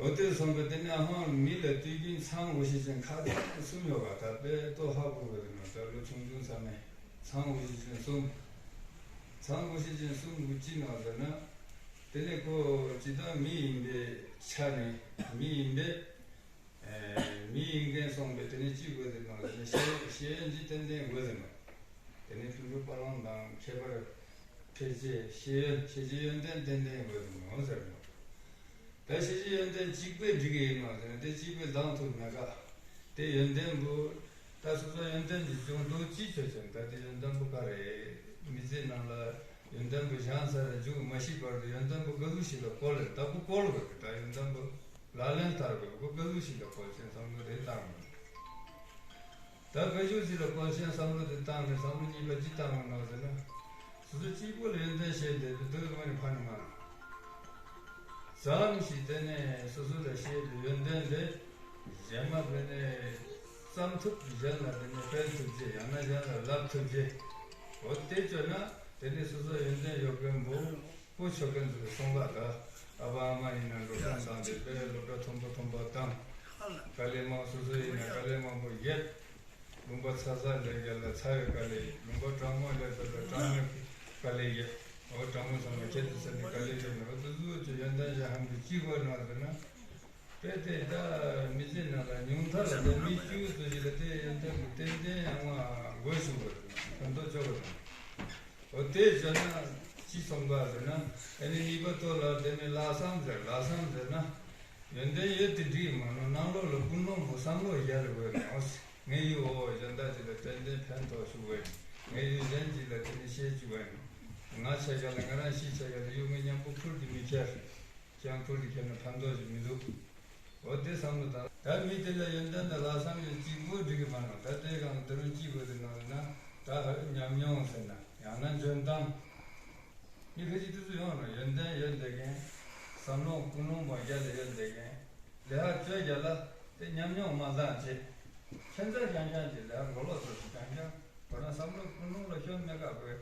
འོ་དེ་སོང་པས་དེ་ནས་ཨ་ཧོང་མི་ལ་དུས་རྒྱུན་ཚང་འོ་ཤེས་ཅན་ཁ་ཚང་གསུམ་ཡོད་པ་ད་དཔེ་ལྟོ་ཧ་གོ་གི་རེད་མ་ད་ལོ་ཆུང་ཆུང་ཚང་མས་ཚང་འོ་ཤེས་ཅན་གསུམ། ཚང་འོ་ཤེས་ཅན་གསུམ་གུ་ཅི་ནང་ཟེར་ན། དེ་ནས་ཁོ་ཇི་ལྟར་མི་ཡིན་པའི་ཆ་ནས་མི་ཡིན་པས། མི་ཡིན་མཁན་སོང་པས་དེ་ནས་ཅི་དགོས་ཟེར་ནང་ཟེར་ན་ཤེས་ཤེས་ཡོན་ཅི་ཏན་ཏན་དགོས་ཟེར་ནོ། དེ་ནས་ཕྲུ་གུ་པ་ལང་དང་ཁྱད་པར་ཕལ་ཆེར་ཤེས་ཡོན་ཤེས་བྱའི་ཡོན་ཏན་ཏན་ཏན་དགོས་ཟེར་ནོ་ཟེར་ནོ། ད་ཤེས་བྱའི་ཡོན་ཏན་གཅིག་པས་འགྲིག་གི་ཡིན་ནོ་ཟེར་ན་དེ་གཅིག་པས་ལྡང་ཐུབ་མེད་ཀ་དེ་ཡོན་ཏན་པོ་ད་སོ་སོ་ཡོན་ཏན་གྱི་སྦྱོང་འདུག་ཅི་ཆོད་ཆོད་ད་དེ་ཡོན་ཏན་པོ་ག་རེ་མི་ཚེ་ནང་ལ་ཡོན་ཏན་པོ་བཞེངས་ཚར་རྗུག་མ་ཤི་བར་དུ་ཡོན་ཏན་པོ་ག་ཟུག་ཞིག་ལ་བཀོལ་རེད་ད་ཁོ་བཀོལ་དགོས་རེད་ད་ཡོན་ཏན་པོ་ལག་ལེན་བསྟར་དགོས་ཁོ་ག་ཟུག་ཞིག་ལ་བཀོལ་ཆེན་བསམ་བློ་རེ་བཏང་དགོས། ད་བཀའ་བརྒྱུད་ཅིག་ལ་བཀོལ་ཆེན་བསམ་བློ་དེ་བཏང་ནས་བསམ་བློ་གཉིས་པ་ཅི་བཏང་བ་ནོ་ཟེར་ན། སོ་སོ་གཅིག་པུ་ལ་ཡོན་ཏན་བཤད་བསྡད་དུས་སྡུག་མ་ནི་ཕ་ནི་མ་ནི། ཙམ་ཞིག་དེ་ནས་སོ་སོ་ལ་བཤད་པའི་ཡོན་ཏན་དེ་གཞན་མ་དཔེ་ནས་བསམ་ཐུབ་གཞན་ལ་དེ་ནས་སྤེལ་ཐུབ་ཅེས་ཡང་ན་གཞན་ལ་ལབ་ཐུབ་ཅེས། འོ་དེ་བཅོས་ན་དེ་ནས་སོ་སོ་ཡོན་ཏན་ཡོད་མཁན་པོ། སྤུ་མཆོག་མཁན་ཚོ་གསུངས་པ་ད། ཨ་ཕ་ཨ་མ་ཡིན་ན་སློབ་གྲྭ་བཏང་སྟེ་དཔེ་སློབ་གྲྭ་མཐོན་པོ་མཐོན་པོ་བཏང་། དཀའ་ལས་མང་སོ་སོ་ཡིན་ན་དཀའ་ལས་མང་པོ་རྒྱབ། ལུང་པ་ཚ་ས་ལས་རྒྱ་ལ་ཚ་བའི་དཀའ་ལས་ཡོད། ལུང་པ་གྲང་མོ་ལས་ད་ལ་གྲང་མོའི་དཀའ་ལས་ཡོད། འོ་གྲང་མོ་ཚང་མ་ཁྱད་དུ་བསད་ནས་དཀའ་ལས་ཡོད་ནོ། འོ་དུ་ཟུ་ཅོ་ཡོན་ཏན་ཞག་ཧམ་གྱི་གཅིག་བར་ན་ཟེར་ན། དཔེ་དེ་ད་མི་ཚེ་ནང་ལ་ཉུང་མཐའ་ལ་ད་མི་བཅུ་ཙམ་ཞིག་ལ་དེ་ཡོན་ཏན་གྱི་ཏན་ཏན་ཡང་མ་དགོས་བྱུང་བ་རེད། ཕན་ཐོགས་ཆོག་པ་རེད། འོ་དེ་བྱས་ན་ཅི་གསུངས་པ་ཟེར་ན། ཨ་ནི་གཉིས་པ་ཐོག་ལ་དེ་ནི་ལྷག་བསམ་ཟེར། ལྷག་བསམ་ཟེར་ན། ཡོན་ཏན་ཡོད་དེ་འགྲིག་མ་ནོར་ནང་ལོགས་ལ་ཀུན་སློང་པོ་བསམ་བློ་རྒྱག་དགོས་ནོ། ངའི་ཡུལ་འོ་གཞན་དག་ཅིག་ལ་ཏན་ཏན་ཕན་ཐོགས་ཞུ་བས། ངའི་ཡུལ་གཞན་ཅིག་ལ་དེ་ནི་ཤེས་བཅུག་བས། ང་ཆ་བཞག་ལ་ང་རང་ཤི་ཆ་བཞག་ལ་ཡུལ་ངའི་མཉམ་པོ་ཁུར་དེ་མི་ཁྱེར། ཅང་ཁུར་དེ་ཁྱེར་ན་ཕན་ཐོགས་ཞིག་མི་འདུག་འོ་དེ་བསམ་བློ་བཏང་། ད་མི་དེ་ལ་ཡོན་ཏན་དང་ལྷག་བསམ་ཡོད་གཅིག་པོ་འགྲིག་གི་མ་ནོ། ད་དེ་གང་དེ་རུ་གཅིག་པོ་དེ་ནང་ན་ད་ཧ་ཉམས་མྱོང་ཟེར་ན་ཡང་ན་འཇོན་ཐང་། མི་ཁ་ཅིག་དུས་སུ་ཡོང་ནོ་ཡོན་ཏན་ཡོད་བསྡད་མཁན། བསམ་བློ་ཀུན་སློང་མ་རྒྱ་ལ་ཡོད་བསྡད་མཁན། ལས་ཀ་བཅོ་རྒྱ་ལ་དེ་ཉམས་མྱོང་མ་འདང་བྱེད། ཁྱད་མཚར་རྐྱང་རྐྱང་གི་ལས་ཀ་མགོ་ལོག་ཚོ་ཞིག་རྐྱང་རྐྱང་། ཁོ་རང་བསམ་བློ་ཀུན་སློང་ལ་ཤོར་མེད་ཀ་བོས།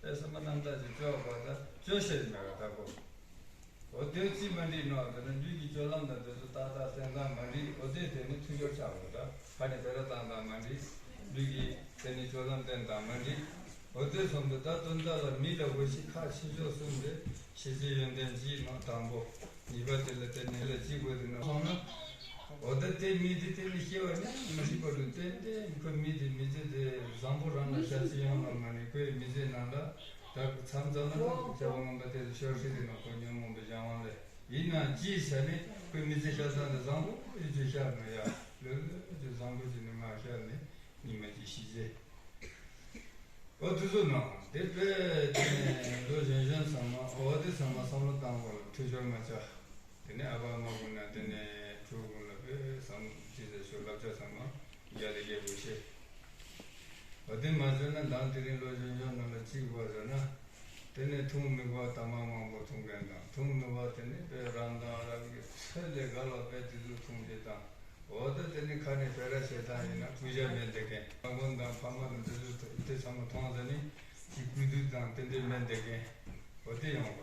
དཔེ་སེམས་པ་རྣམ་དག་ཅིག་བཅོ་བ་ད་བཅོ་ཤེས་མེད་ཀ་ད་གོ། འོ་དེ་ཅི་མ་འགྲིག་ནོ་ཟེར་ན་ལུས་ཀྱི་སྤྱོད་ལམ་དང་དེ་ཚོ་ཏག་ཏག་བསྟེན་སྟངས་མ་འགྲིག་འོ་དེ་དེ་ནི་འཐུས་ཤོར་ཆགས་འོ་ད་ཁ་ནས་བེ་ར་བཏང་སྟངས་མ་འགྲིག་ལུས་ཀྱི་དེ་ནི་སྤྱོད་ལམ་བསྟེན་སྟངས་མ་འགྲིག་འོ་དེ་སོང་དུ་ད་དོན་དག་ལ་མི་ལ་འོ་ཞིག་ཁག་ཆེ་ཤོས་གསུམ་རེད། ཤེས་བྱའི་ཡོན་ཏན་གཅིག་ནོ་དང་པོ། གཉིས་པ་དེ་ལ་དེ་ནི་ལ་གཅིག་པོ་དེ་ནོ་སོང་ན། འོ་ད་དེ་མི་དེ་དེ་ནི་སྐྱེ་བ་ནི་མ་ཤི་བར་དུ་ཏན་ཏན་ཁོའི་མི་དེ་མི་ཚེ་དེ་བཟང་པོ་རང་ལ་ཤ་ཚ་ཡོང་ལ་མ་ནི་ཁོའི་མི་ཚེ་ནང་ལ་ད་མཚམས་མཚམས་ལ་ད་སྐྱབས་མགོན་པ་དེ་ཚོ་ཤོར་ཤི་དེ་ནང་ཁོ་ཉོན་མོངས་པའི་གཞན་དབང་ལས་ཡིན་ན་ཅི་ཟེར་ནས་ཁོའི་མི་ཚེ་ཤ་ཚ་དེ་བཟང་པོ་ཡོད་ཅེས་ཤར་ནོ་ཡ་ལོས་ལོས་ཅེས་བཟང་པོ་ཅིག་ནི་མ་ཤར་ནས་ཉི་མ་ཅིག་ཤི་ཚེ། འོ་དུས་ཚོད་ནང་དེ་དཔེ་དེ་ནས་ལོ་གཞོན་གཞོན་ཚང་མ་འོ་དེ་ཚང་མ་བསམ་བློ་བཏང་བར་འཐུས་ཤོར་མ་བྱ། དེ་ནས་ཨ་ཕ་ཨ་མ་ཀུན་ན་དེ་ནས་ཕྲུ་གུ་ཀུན་ལ་དཔེ་བསམ་ཅི་ཟེར་ཤོག་བསླབ་བྱ་ཚང་མ་རྒྱ་ལས་རྒྱལ་པོ་ཤེས། འོ་དེ་མ་བྱས་ན་མདང་དེ་རིང་ལོ་གཞོན་གཞོན་རྣམས་ལ་གཅིག་པ་ཟེར་ན། དེ་ནས་འཐུང་མི་དགོས་དང་མ་མང་པོ་འཐུང་མཁན་དང་འཐུང་ནུས་པ་དེ་ནས་དཔེ་རང་དང་རང་གི་ཚད་ལས་བརྒལ་བ་དཔེ་དེ་ཚོ་འཐུང་བྱེད་དང་། འོ་ད་དེ་ནི་ཁ་ནས་བེ་ར་བྱེད་སྟངས་ཡིན་ན་གུས་ཞབས་མེད་བསྡད་མཁན། ཨ་དགོན་དང་ཕ་མ་དང་འདི་ཚོ་དེ་ཚང་མ་མཐོང་ཟེར་ནི་ཅིག་གུས་འདུད་དང་དེ་འདྲས་མེད་བསྡད་མཁན། འོ་དེ་ཡོང་བ།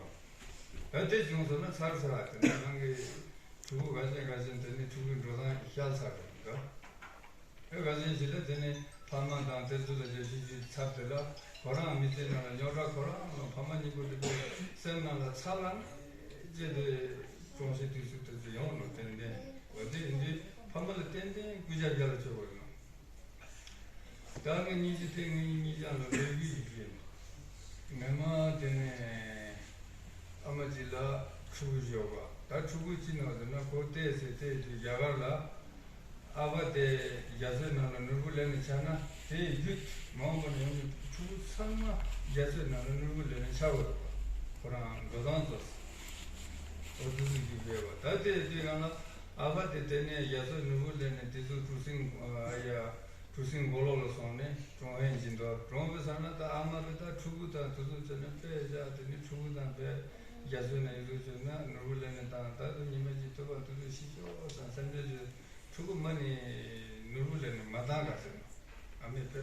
ད་དེ་བྱུང་སོང་ན་ཚར་ཚར་དེ་ནི་རང་གི་ཕྲུ་གུ་ག་ཅན་ག་ཅན་དེ་ནི་ཕྲུ་གུའི་འགྲོ་སྟངས་ཤར་ཚར་རེད་འདུག་ཨེ་ག་ཅན་ཞིག་ལ་དེ་ནི་ཕ་མ་དང་དེ་ཚོ་ལ་རྒྱབ་སྐྱོར་ཅིག་ཚབ་དེ་ལ་ཁོ་རང་མི་ཚེ་ནང་ལ་རྙོག་དྲ་ཁོ་རང་ལ་ཕ་མ་གཉིས་པོ་དེ་ཚོ་སེམས་ནང་ལ་ཚ་ལ་ནི་ཅེས་དེ་གྲོང་གསེབ་དུས་སུ་དེ་ཚོ་ཡོང་ནོ་ཏན་ཏན། འོ་དེ་ཡིན་དུས་ཕ་མ་ལ་ཏན་ཏན་སྐུལ་ལྕག་རྒྱ་ལ་བཅོལ་དགོས་ཡོད་ནོ། ད་ངས་སྙིང་རྗེ་དེ་ངའི་སྙིང་རྗེ་ལ་ལོས་གི་ཡིན་གྱི་ཡིན། ངས་མ་དེ་ནས་ཨ་མ་གཅིག་ལ་ཕྲུ་གུ་ཡོད་པ་ད་ཕྲུ་གུ་གཅིག་ནང་དུ་ན་ཁོ་བལྟས་ཚེ་བལྟས་དུས་རྒྱ་གར་ལ་ཨ་ཕ་དེ་རྒྱ་མཚོའི་ནང་ལ་ནོར་བུ་ལེན་ནས་ཆགས་ན་དེའི་རྒྱུད་མ་འོངས་པ་ན་ཡོང་གི་ཕྲུ་གུ་ཚང་མ་རྒྱ་མཚོའི་ནང་ལ་ནོར་བུ་ལེན་ནས་ཆགས་དགོས་རེད་པ། ཁོ་རང་འགྲོ་སྟངས་ཚོ་འོ་དེ་ཚོ་རྒྱུད་སྤེལ་བ་ད་དེ་དུས་གང་ལ། ཨ་ཕ་དེ་དེ་ནས་རྒྱ་མཚོའི་ནོར་བུ་ལེན་ནས་དེ་ཚོ་གྲུ་གཟིངས་ཨ་ཡ་གྲུ་གཟིངས་མགོ་ལོག་ལ་སོང་ནས་གྲོང་ཧན་གྱི་མདོ་གྲོང་བའི་ས་ན་ད་ཨ་མ་གི་ད་ཕྲུ་གུ་དང་དེ་ཚོ་བྱས་ནས་དཔེ་བཞག་དེ་ནས་ཕྲུ་གུ་དང་དཔེ་རྒྱ་མཚོའི་ནང་ཡོད་དུས་བྱས་ན་ནོར་བུ་ལེན་ནས་བཏང་ད་དུ་ཉི་མ་གཅིག་ཐུབ་པ་དེ་ཚོ་ཤི་ཆོག་བསམ་སེམས་ཁྲལ་བྱས་ཕྲུ་གུ་མ་ནི་ནོར་བུ་ལེན་ནས་མ་བཏང་ག་ཟེར་ནོ་ཨ་མས་དཔེ་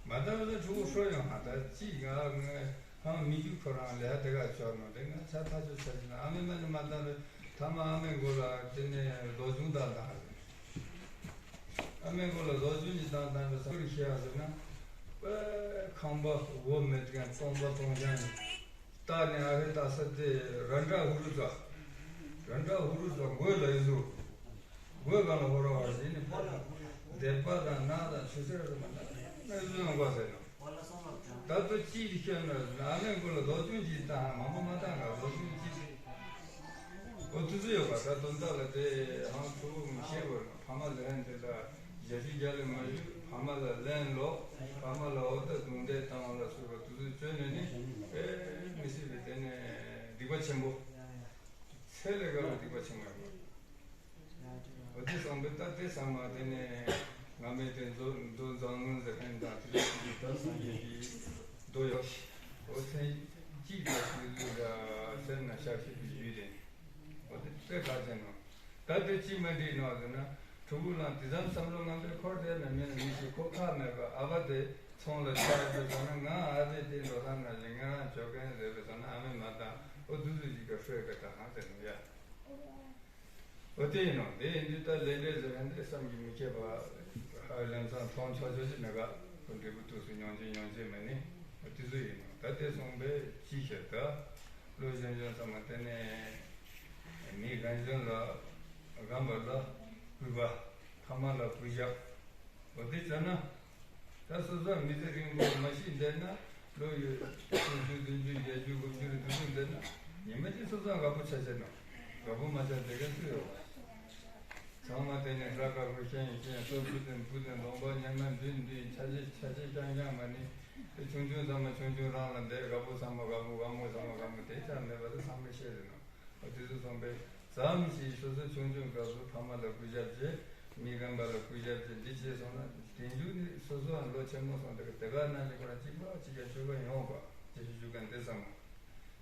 མ་བཏང་བས་ཕྲུ་གུ་ཧྲོ་ཡོང་ཧ་ད་ཅི་ང་ང་། ཧང་མི་རྒྱུ་ཁོ་རང་ལས་དེ་ག་ཆོག་ནོ་དེ་ང་ཆ་ཐག་ཆོད་ཆ་ཅི་ན་ཨ་མའི་མ་ནི་མ་བཏང་རེ་ཐ་མ་ཨ་མའི་མགོ་ལ་དེ་ནས་རྡོ་ཆུང་བཏང་བཏང་རེ། ཨ་མའི་མགོ་ལ་རྡོ་ཆུང་ཅིག་བཏང་བཏང་རེ་ས་ཁུར་ཤི་ཡ་ཟེར་ན། པའི་ཁང་པ་འོ་མེད་མཁན་སྟོང་པ་སྟོང་རྐྱང་ཡིན། བཏགས་ནས་ཨ་རེ་བཏགས་ས་དེ་ར་འདྲ་ཧུ་རུ་ཙ། ར་འདྲ་ཧུ་རུ་ཙ་མགོའི་ལ་ཡི་ཟུ། མགོའི་སྒང་ལ་ཧོ་ར་བ་ཟིན་ནས་ཕར་དང་། སྡེ་པ་དང་ནགས་དང་ཆུ་སེར་དང་ནགས་ནགས་ཡོང་ག་ཟེར་ནོ། ད་ལྟ་ཅིའི་སྐྱོན་ནི་ཨ་མའི་མགོ་ལ་རྡོ་ཆུང་ཅིག་བཏང་མང་པོ་མ་བཏང་ག་རྡོ་ཆུང་ཅིག་འོ་དུས་ཚོད་ཡོད་པ་ད་དོན་དག་ལ་དེ་ཧང་ཕྲུ་གུ་མི་ཤེས་བར་ཕ་མ་ལ་ཧན་དེ་ལ་ཞབས་ཕྱི་རྒྱག་ལས་མ་ཞུ་ཕ་མ་ལ་ལན་ལོག་ཕ་མ་ལ་འོ་ད་རྡུང་རྡེག་བཏང་བ་ལ་སོགས་པ་དུས་ཚོད་བཅོལ་ནས་ནི་དཔེ་མི་སྲིད་པའི་དེ་ནས་སྡིག་པ་ཆེན་པོ། ཚད་ལས་བརྒལ་བའི་སྡིག་པ་ཆེན་མོ་ཡོད་པ། འོ་དེ་བསམ་པས་ད་དེ་ཚང་མ་དེ་ནས་ང་མེད་དེ་མཛོ་མཛོ་མཛངས་སྔོན་ཟེར་མཁན་དང་དེ་ཚོ་ད་སངས་རྒྱས་ཀྱི་མདོ་ཡོད། འོ་ཚན་གཅིག་དང་གཅིག་ལ་སེམས་ན་ཤར་ཤེས་པའི་ཡུལ་དེ། འོ་དེ་དཔེ་གལ་ཆེན་ནོ། ད་དེ་ཅི་མ་འགྲིག་ནོ་ཟེར་ན་ཕྲུ་གུ་ལ་དེ་ཙམ་བསམ་བློ་ངན་པའི་འཁོར་དེ་ན་མེད་ན་མི་ཞིག་ཁོ་ཁག་མེད་པ་ཨ་ཕ་དེ་ཚོང་ལ་ཆ་ཡོད་པའི་ཟ་ན་ང་ཨ་ཕས་དེ་འགྲོ་སྟངས་ན་ཞིག་ང་རང་བྱོས་མཁན་རེད་པས་ཟ་ན་ཨ་མས་མ་བཏང་འོ་དུས་ཚོད་ཅིག་ག་ཧྲོས་ག་ད་ཧང་ཟེར་ནོ་ཡ། འོ་དེ་ཡིན་ནོ། དེ་ཡིན་དུས་ད་ལས་འབྲས་ཟེར་མཁན་དེ་བསམ་གྱིས་མི་ཁྱབ་པ་ ཁ་ལམ་སང་མཐོང་ཆོག་ཆོག་ཅིག་མེད་ག་ཁོ་འབྲས་བུ་དུས་སུ་མྱོང་ཅིག་མྱོང་ཅིག་མ་ནི་དེ་ཚོ་ཡིན་ནོ། ད་དེ་སོང་པས་ཅི་ཤེས་ད། བློ་གཞན་གཞན་ཚང་མ་དེ་ནས་མི་རྒན་གཞོན་ལ་རྒན་པ་ལ་གུས་པ། ཕ་མ་ལ་གུས་ཞབས། འོ་དེ་བྱས་ན། ད་སོ་སོ་མི་ཚེ་རིང་པོ་མ་ཤི་བསྡད་ན་ལོ་ཡོད་སུམ་ཅུ་བདུན་ཅུ་བརྒྱད་ཅུ་དགུ་བཅུ་རེ་དུ་དུ་བསྡད་ན་ཉི་མ་གཅིག་སོ་སོ་དགའ་པོ་ཆ་ཆེ་ནོ། དགའ་པོ་མ་ཆ་བསྡད་མཁན་སུ་ཡོད། ཚང་མ་དེ་ནས་དགྲ་དཀར་པོ་ཤན་ཤན་སོ་བུ་དེ་བུ་དེ་ལོང་པ་ཉི་མ་བདུན་བདུན་ཆ་ཆེ་ཆ་ཆེ་རྐྱང་རྐྱང་མ་ནི་དེ་ཆུང་ཆུང་ཚང་མ་ཆུང་ཆུང་རང་ལ་བསྡད། དགའ་པོ་ཚང་མ་དགའ་པོ་དགའ་མོ་ཚང་མ་དགའ་མོ་དེ་ཆ་མེད་པ་དེ་ཚང་མས་ཤེས་རེད་ནོ། དེ་ཚོ་སོང་པས་ཙམ་ཞིག་སོ་སོ་ཆུང་ཆུང་སྐབས་སུ་ཕ་མ་ལ་གུས་ཞབས་བྱེད། མི་རྒན་པ་ལ་གུས་ཞབས་བྱེད། འདི་བྱས་སོང་ན་དེང་མཇུག་ནི་སོ་སོའང་ལོ་ཆེན་མོ་སོང་དེ་དེ་ག་ནང་བཞིན་ཁོ་རང་གཅིག་པ་གཅིག་ཀྱང་ཆོས་པ་ཡོང་བ་ཅེས་ཞུ་མཁན་དེ་ཚང་མ་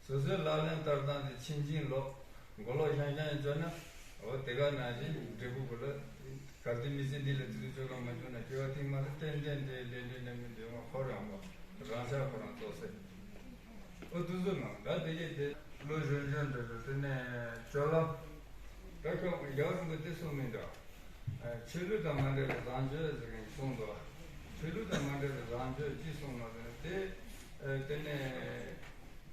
སོ་སོའི་ལག་ལེན་བསྟར་སྟངས་དེ་ཕྱིན་ཅི་ལོག་མགོ་ལོག་ཤང་ཤང་བྱོས་ན་འོ་དེ་ག་ནང་བཞིན་འབྲས་བུ་གུ་ལ་གལ་ཏེ་མི་ཚེ་འདི་ལ་དེ་ཚོ་ཆོས་པ་མ་བྱུང་ན་སྐྱེ་བ་ཐེངས་མ་ལ་ཏན་ཏན་དེ་ལས་འབྲས་ནམ་མི་འདོད་མ་འཁོར་ཡོང་བ་རང་ཤག་ཁོ་རང་ལྟོས་ཟེར། ཨོ་དུ་སུ་ནང་ད་དེ་གས་དེ་ལོ་གཞོན་གཞོན་འདྲ་འདྲ་དེ་ནས་སྤྱོད་ལམ། ད་ཁྱོད་རྒྱལ་བ་རིན་པོ་ཆེ་གསུངས་མིན་འདྲ། ཆོས་ལུགས་དང་མ་འབྲེལ་བའི་བཟང་སྤྱོད་ཟེར་མཁན་གསུངས་འདུག་ཆོས་ལུགས་དང་མ་འབྲེལ་བའི་བཟང་སྤྱོད་ཅི་གསུངས་ནོ་དེ་ནི་དེ་དེ་ནས་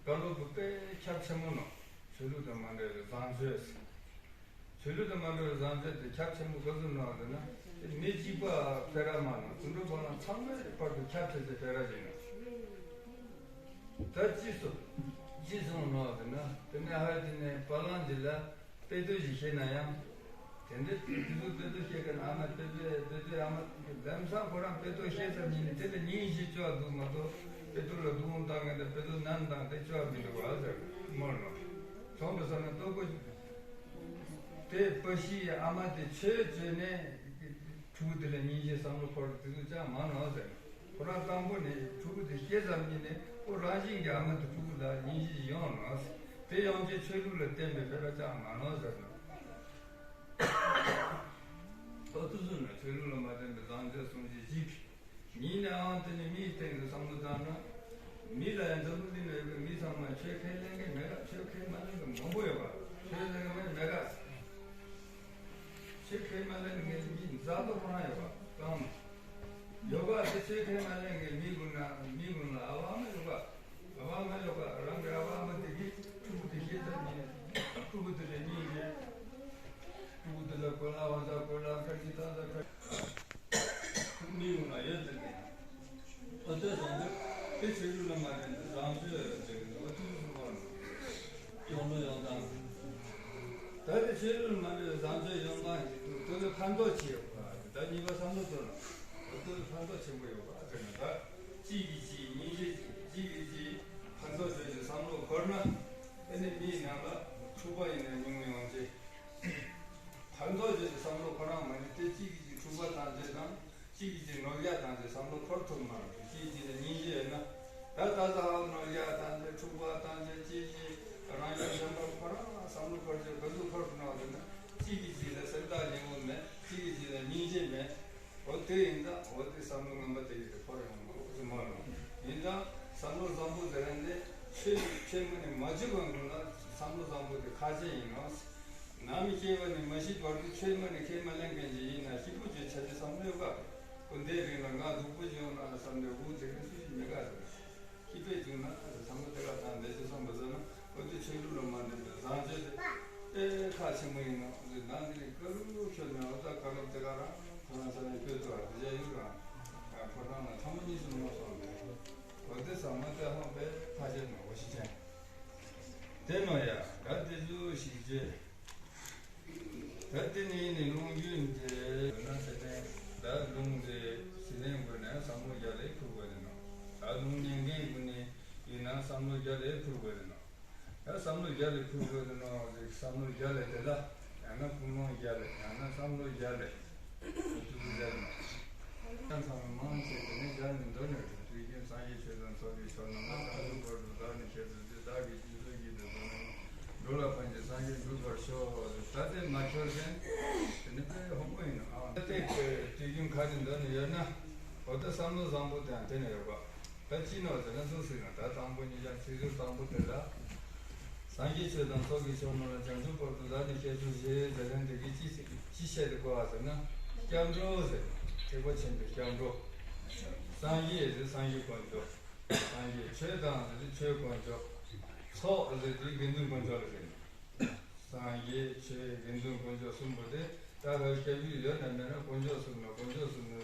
བཀའ་སློབ་བུ་དཔེ་ཁྱབ་ཆེན་མོ་ནོ། ཆོས་ལུགས་དང་མ་འབྲེལ་བའི་བཟང་སྤྱོད་ཟེར། ཆོས་ལུགས་དང་མ་འབྲེལ་བའི་བཟང་སྤྱོད་དེ་ཁྱབ་ཆེན་པོ་ག་ཚོད་ནོ་ཟེར་ན། མི་གཅིག་པ་སྤེ་ར་མ་ནོ། དུད་འགྲོ་ཁོ་རང་ཚང་མའི་བར་དུ་ཁྱབ་ཆེ་ཆེ་སྤེ་ར་ཅིག་ནོ། ད་ཅི་སོ། ཅི་སོང་ནོ་ཟེར་ན། དེ་ནས་ཧ་དེ་ནས་བ་ལང་འདི་ལ་དཔེ་ཐོ་ཞིག་བཤད་ན་ཡང་། དེ་འདྲ་དུས་ཚོད་དཔེ་ཐོ་བཤད་མཁན་ཨ་མ་དཔེ་དཔེ་དཔེ་དཔེ་ཨ་མ་ལམ་སང་ཁོ་རང་དཔེ་ཐོ་བཤད་ཙམ་ཉིད་ནས་དེ་ལ་སྙིང་རྗེ་བཅོས་འདུག་མ་གཏོགས་དཔེ་ཐོ་ལ་སྡུག་བསྔལ་བཏང་མཁན་དང་དཔེ་ཐོ་ནན་བཏང་དེ་བཅོས་མི་འདུག་བ་ཟེར་མོ་ལོ། ཚོང་དུ་ས་ན་ལྟོ་གོ། དེ་པ་ཤིའི་ཨ་མ་དེ་ཆོས་བཅོས་ནས་ཕྲུ་གུ་དེ་ལ་སྙིང་རྗེ་བསམ་བློ་འཁོར་དེ་ཚོ་ཅང་མ་ནོར་ཟེར། ཁོ་རང་དང་པོ་ནས་ཕྲུ་གུ་དེ་སྐྱེས་ཙམ་ཉིད་ནས་ཁོ་རང་བཞིན་གྱི་ཨ་མ་དེ་ཕྲུ་གུ་ལ་སྙིང་རྗེ་ཡོང་ནོར། དེ་ཡོང་རྗེས་ཆོས་ལུགས་ལ་བརྟེན་པའི་སྤེ་ར་ཅང་མ་ནོར་ཟེར་ནོ། ཨོ་དུ་སུ་ན་ཆོས་ལུགས་ལ་མ་བརྟེན་པའི་བཟང་སྤྱོད་སྲུང་བྱེད་ཅིག་ཉིད་ནས་ཨང་དེ་ནི་མིའི་སྟེང་དུ་བསམ་བློ་བཏང་ན། མི་ལ་ཡང་འཛམ་བུ་གླིང་ལ་ཡོད་པའི་མི་ཚང་མ་ཆོས་ཁས་ལེན་མཁན་མེད་ལ་ཆོས་ཁས་མ་ལེན་མཁན་མང་པོ་ཡོད་པ། ཆོས་ལེན་མཁན་མེད་ལ། ཆོས་ཁས་མ་ལེན་མཁན་མི་འཛའ་ཏོག་ཁོ་རང་ཡོད་པ་དང་། ཡོད་པ་དེ་ཆོས་ཁས་མ་ལེན་མཁན་མི་ཀུན་ན་མི་ཀུན་ལ་ཨ་བ་ཨ་མ་ཡོད་པ། ཨ་བ་ཨ་མ་ཡོད་པ་རང་གི་ཨ་བ་ཨ་མ་དེ་གིས་ཕྲུ་གུ་དེ་ཤེས་ཚར་ནས་ཕྲུ་གུ་དེ་ལ་སྙིང་རྗེ། ཕྲུ་གུ་དེ་ལ་གོས་ལ་བ་ཟ་གོས་ལ་ཁ་ཅིག་ད་ཟ་ཁ། མི་ཡོང་ན་ཡོད་ཟེར་ནས། ཨོ་ཏོ་སོང་དུས་དེ་ཆོས་ལུགས་ལ་མ་བརྟེན་ཏེ་བཟང་སྤྱོད་ཟེར་གྱི་འདུག་ཨོ་ཏོ་སོང་བ་ཡོང་ལོ་ཡོང་སྟངས། ད་དེ་ཆོས་ལུགས་ལ་མ་བརྟེན་བཟང་སྤྱོད་ཡོང་སྟངས་ཞིག་འདུག་དེ་ལ་ཕན་ཐོགས་ཆེ་ཡོད་པ། ད་གཉིས་པ་བསམ་བློ་གཏོང་ན་ཨོ་ཏོ་ཕན་ཐོགས་ཆེན་པོ་ཡོད་པ་ཟེར་ན། ད་གཅིག་གིས་གཅིག་སྙིང་རྗེ་གཅིག་གིས་གཅིག་ཕན་ཐོགས་ཆོས་ཀྱི་བསམ་བློ་འཁོར་ན། ཨེ་ནི་མིའི་ནང་ལ་འཁྲུག་པ་ཡིན་ན་ཉུང་ཉུང་ཡོང་ཆེད། ཕན་ཐོགས་ཆོས་ཀྱི་བསམ་བློ་ཁོ་རང་མ་ནི་དེ་གཅིག་གིས་གཅིག་འཁྲུག་པ་བཏང་ཆེད་དང་། གཅིག་གིས་གཅིག་ནོར་རྒྱག་བཏང་ཚེ་བསམ་བློ་འཁོར་ཐུབ་མ་རེད། གཅིག་གིས་གཅིག་ལ་སྙིང་རྗེ་ཡོད་ན། ད་ད་ད་ཧ་ནོར་རྒྱག་བཏང་ཚེ་འཁྲུག་པ་བཏང་ཚེ་གཅིག་གིས་རང་ཡོད་གཞན་པ་ཁོ་རང་བསམ་བློ་འཁོར་ཚེ་ག་ཚོད་འཁོར་ཐུབ་ན་ཟེར་ན། གཅིག་གིས་གཅིག་ལ་སེམས་ཐག་ཉེ་པོ་མེད། གཅིག་གིས་གཅིག་ལ་སྙིང་རྗེ་མེད། འོ་དེ་ཡིན་ད་འོ་དེ་བསམ་བློ་ངན་པ་དེ་གིས་དེ་འཁོར་ཡོང་མ་རེད་ཟེར་མ་རེད། ཡིན་ད་བསམ་བློ་བཟང་པོ་དེ་རང་དེ་ཆོས་ཆོས་མ་ནི་མ་བྱེད་པ་ཀུན་ལ་བསམ་བློ་བཟང་པོ་དེ་ཁག་ཅན་ཡིན་ནོ། ནམ་སྐྱེ་བ་ནས་མ་ཤི་བར་དུ་ཆོས་མ་ནི་ཁས་མ་ལེན་མཁན་ཅིག་ཡིན་ན་སྐྱིད་པོ་བྱེད་བྱ་ཆེ་བསམ་བློ་ཡོད་ག་སྐུ་འདས་རིང་ལ་ང་སྡུག་པོ་ཅིག་ཡོང་ན་བསམ་ནས་འུ་དེ་ག་སུ་ཞིག་མེད་ག་སྐྱིད་པོ་བྱུང་ན་བསམ་བློ་དེ་ག་དང་འདས་ཅིག་བསམ་པ་ཟེར་ན་འོ་དེ་ཆོས་ལུགས་ལ་མ་འདྲེན་པའི་བཟང་སྤྱོད་དེ་དཔེ་ཁག་ཆེན་པོ་ཡིན་ནོ། འདི་ནང་འདི་ནས་བཀའ་སློབ་ཤོད་ནས་འོ་ད་བཀའ་སློབ་དེ་ག་རང་ཁོ་རང་ས་ནས་བསྐྱོད་ཐུབ་པ་དེ་བྱ་ཡུལ་རང་ཕོ་བྲང་ལ་ཐ་མ་གཉིས་སུ་མ་སོང་ནས་འོ་དེ་ཚང་མ་དེ་ཧང་པའི་ཐག་བཅད་ནོ་འོ་ཞིག་ཅན། དེ་ནོ་ཡ་ད་དེ་ཚོ་ཞིག་བྱས། ད་དེ་ནི་ནི་རླུང་རྒྱུན་དེ་ན་དེ་ནས་ད་རླུང་དེ་ཞི་ལན་དགོས་ན་བསམ་བློ་རྒྱ་ལས་ཁུར་དགོས་ནི་ནོ། ད་རླུང་ཉན་མཁན་དགོས་ནི་ཡིན་ན་བསམ་བློ་རྒྱ་ལས་ཁུར་དགོས་ནི་ནོ། ད་བསམ་བློ་རྒྱ་ལས་ཁུར་དགོས་ནི་ནོ་ཟེར་བསམ་བློ་རྒྱ་ལས་དེ་ལ་ཡང་ན་ཀུན་སློང་རྒྱ་ལས་ཡང་ན་བསམ་བློ་རྒྱ་ལས། ཐུགས་རྗེ་ཆེ། ཚང་མ་མང་ཆེ་དེ་ནས་སྦྱར་ནས་འདོན་ནས་དུས་རྒྱུན་སངས་རྒྱས་ཆོས་དང་ཚོགས་ཀྱི་མཆོག་རྣམས་ལ་བྱང་ཆུབ་བར་དུ་བདག་ནི་ཁྱེད་ཚོ་ཚེ་བདག་གིས་སྦྱིན་སོགས་ཀྱིས་དེ་དོན་ནི་འགྲོ་ལ་ཕན་ཕྱིར་སངས་རྒྱས་འགྲུབ་པར་ཤོག་ད་དེ་མ་འཁྱོར་མཁན་དེ་ནི་དཔེ་ཧོན་མོ་ཡིན་ནོ། ཨ་ད་དེ་དུས་རྒྱུན་ཁ་ནས་འདོན་ནས་ཡོད་ན་འོ་ད་བསམ་བློ་བཟང་པོ་དེའང་དེ་ནས་ཡོད་པ། ད་ཅི་ནོ་ཟེར་ན་འདུག་ཟེར་ན་ད་དང་པོ་ཉིད་ཀྱང་ཚིག་ཟུར་དང་པོ་དེ་ལ། སངས་རྒྱས་ཆོས་དང་ཚོགས་ཀྱི་མཆོག་རྣམས་ལ་བྱང་ཆུབ་བར་དུ་བདག་ནི་ཁྱེད་ཚོ་ཞེས་ཟེར་མཁན་དེ་གིས་ཅི་ཅི་བཤད་དེ་གོ་བ་ཟེར་ན་སྐྱབས་འགྲོ་ཟེར། ཐེག་པ་ཆེན་པོའི་སྐྱབས་འགྲོ། སངས་རྒྱས་ཟེར་སངས་རྒྱས་དཀོན་མཆོག་སངས་རྒྱས། ཆོས་དང་ཟེར་དུས་ཆོས་དཀོན་མཆོག་ཚོགས་ཟེར་དུས་དགེ་འདུན་དཀོན་མཆོག་ལ་ཟེར། སངས་རྒྱས་ཆོས་དགེ་འདུན་དཀོན་མཆོག་གསུམ་པོ་དེ་ད་ཧ་སྐྱབས་ཡུལ་ཡོད་ན་མེད་ན་དཀོན་མཆོག་གསུམ་ན་དཀོན་མཆོག་གསུམ་ན་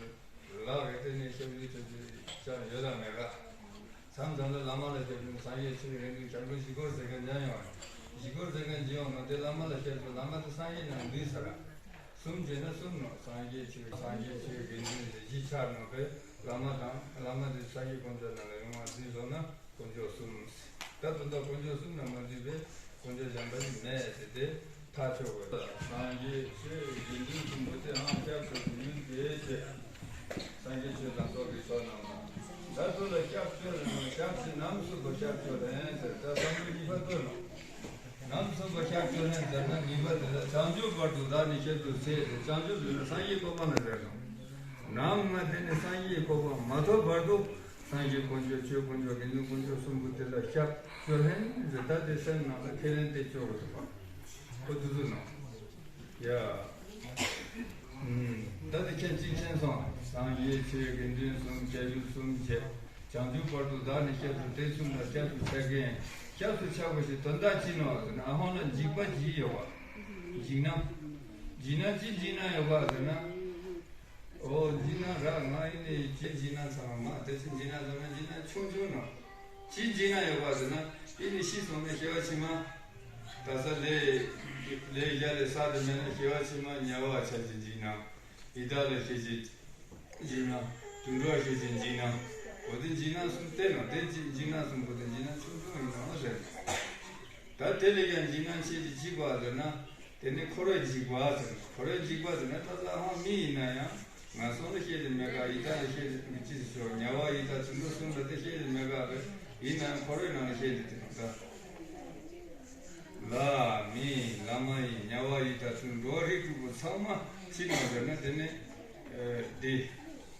ལག་གི་སྟེང་ནས་སྐྱབས་ཡུལ་སྐྱབས་ཡུལ་ཅང་ཡོད་ལ་མེད་ག་མཚམས་མཚམས་ལ་བླ་མ་ལ་སྐྱབས་ཡུལ་སངས་རྒྱས་ཆོས་དགེ་འདུན་སྐྱབས་འགྲོ་བཞི་སྐོར་ཟེར་མཁན་ཡང་ཡོང་བ་རེད། བཞི་སྐོར་ཟེར་མཁན་ཅི་ཡོང་ན་དེ་བླ་མ་ལ་སྐྱབས་སུ་བླ་མ་དེ་སངས་རྒྱས་ནང་འདུས་ས་ར། གསུམ་བྱས་ན་གསུམ་ནོ། སངས་རྒྱས་ཆོས་སངས་རྒྱས་ཆོས་དགེ་འདུན་ཟེར་བཞི་ཆགས་ནོ་བས་བླ་མ་དང་བླ་མ་དེ་སངས་རྒྱས་དཀོན་མཆོག་ནང་ལ་ཡོང་བ་འདུས་སོང་ན། དཀོན་མཆོག་གསུམ། ད་དུང་ད་དཀོན་མཆོག་གསུམ་ན་མ་འདུས་པའི་དཀོན་མཆོག་གཞན་པ་ཞིག་མེད་ཟེར་ཏེ་ཐག་ཆོད་དགོས། སངས་རྒྱས་ཆོས་དགེ་འདུན་གསུམ་པོ་དེ་ཧང་སྐྱབས་སུ་ཡུལ་དེ་བྱས། སངས་རྒྱས་ཆོས་དང་ཚོགས་ཀྱི་མཆོག་རྣམས་ལ། ད་དུང་ལ་སྐྱབས་བཅོལ་ནས་སྐྱབས་ཆེ་ནམ་སུ་བ་སྐྱབས་བཅོལ་ནས་ཟེར་ད་བསམ་བློ་གཉིས་པ་བཏོན་ནོ། ནམ་སུ་བ་སྐྱབས་བཅོལ་ནས་ཟེར་ན་གཉིས་པ་དེ་ལ་བྱང་ཆུབ་བར་དུ་བདག་ནི་སྐྱབས་སུ་མཆི་ཟེར་བྱང་ཆུབ་ཟེར་ན་སངས་རྒྱས་གོ་འཕང་ལ་ཟེར་ནོ། ནམ་ང་དེ་ནི་སངས་རྒྱས་གོ་འཕང་མ་ཐོབ་བར་དུ། སངས་རྒྱས་དཀོན་མཆོག་ཆོས་དཀོན་མཆོག་དགེ་འདུན་དཀོན་མཆོག་གསུམ་པོ་དེ་ལ་སྐྱབས་བཅོལ་ཧེན་ཟེར་ད་དེ་སེམས་ནང་ལ་ཁས་ལེན་དེ་བཅོལ་དགོས་འདུག་པ། ཁོ་དུ་དུ་ནོ། ཡ། ད་དེ་ཁྱེད་ཅིག་མཁྱེན་སོང་། སངས་རྒྱས་ཆོས་དགེ་འདུན་གསུམ་སྐྱབས་ཡུལ་གསུམ་བྱས། བྱང་ཆུབ་བར་དུ་བདག་ནི་སྐྱབས་སུ། དེ་གསུམ་ལ་སྐྱབས་སུ་ཆ་མཁན། སྐྱབས་སུ་ཆ་དགོས་ཤེས་དོན་དག་ཅི་ནོ་ཟེར་ན་ཨ་ཧོང་ལ་འཇིགས་པ་ཅི་ཡོད་པ། འཇིགས་སྣང་། འཇིགས་སྣང་ཅི་འཇིགས་སྣང་ཡོད་པ་ཟེར་ན། ཨོ་འཇིགས་སྣང་ར་ང་ཡིན་ནི་ཅི་འཇིགས་སྣང་ཚང་མ་དེ་ཚོ་འཇིགས་སྣང་ཚང་མ་འཇིགས་སྣང་ཆུང་ཆུང་ནོ། ཅི་འཇིགས་སྣང་ཡོད་པ་ཟེར་ན་ཡིན་ནི་ཤི་སོང་ནས་སྐྱེ་བ་ཕྱི་མ། ད་ས་ལས་ལས་རྒྱ་ལས་ས་དེ་མེད་ན་སྐྱེ་བ་ཕྱི་མ་དམྱལ་བ་ཆ་ཅི་འཇིགས་སྣང་། ཡི་དྭགས་ལ་སྐྱེ་ཅི་འཇིགས་སྣང་། དུད་འགྲོ་སྐྱེ་ཅི་འཇིགས་སྣང་། འོ་དེ་འཇིགས་སྣང་གསུམ་བསྟན་ནོ། དེ་ཅི་འཇིགས་སྣང་གསུམ་པོ་དེ་འཇིགས་སྣང་ཆུང་ཆུང་ཡིན་ནོ་ཟེར། ད་དེ་ལས་ཀྱང་འཇིགས་སྣང་ཆེ་ཅི་འཇིགས་པ་ཟེར་ན། དེ་ནི་འཁོར་བའི་འཇིགས་པ་ཟེར་ན། འཁོར་བའི་འཇིགས་པ་ཟེར་ན་ད་ལྟ་ཧང་མི་ཡིན་ན་ཡང་ངན་སོང་ལ་སྐྱེས་ཏེ་མེད་ག་ཡི་དྭགས་ལ་སྐྱེས་ཏེ་ཅི་ཞིག་ཤོག་དམྱལ་བ་ཡི་དྭགས་དུད་འགྲོ་གསུམ་ལ་དེ་སྐྱེས་ཏེ་མེད་ག་རེད། ཡིན་ནའང་འཁོར་བའི་ནང་ལ་སྐྱེས་ཏེ་དེ་ནང་ད། ལྷ་མི་ལྷ་མ་ཡིན་དམྱལ་བ་ཡི་དྭགས་དུད་འགྲོ་རིགས་དྲུག་པོ་ཚང་མ་ཤི་ནོ་ཟེར་ན་དེ་ནི། དེ།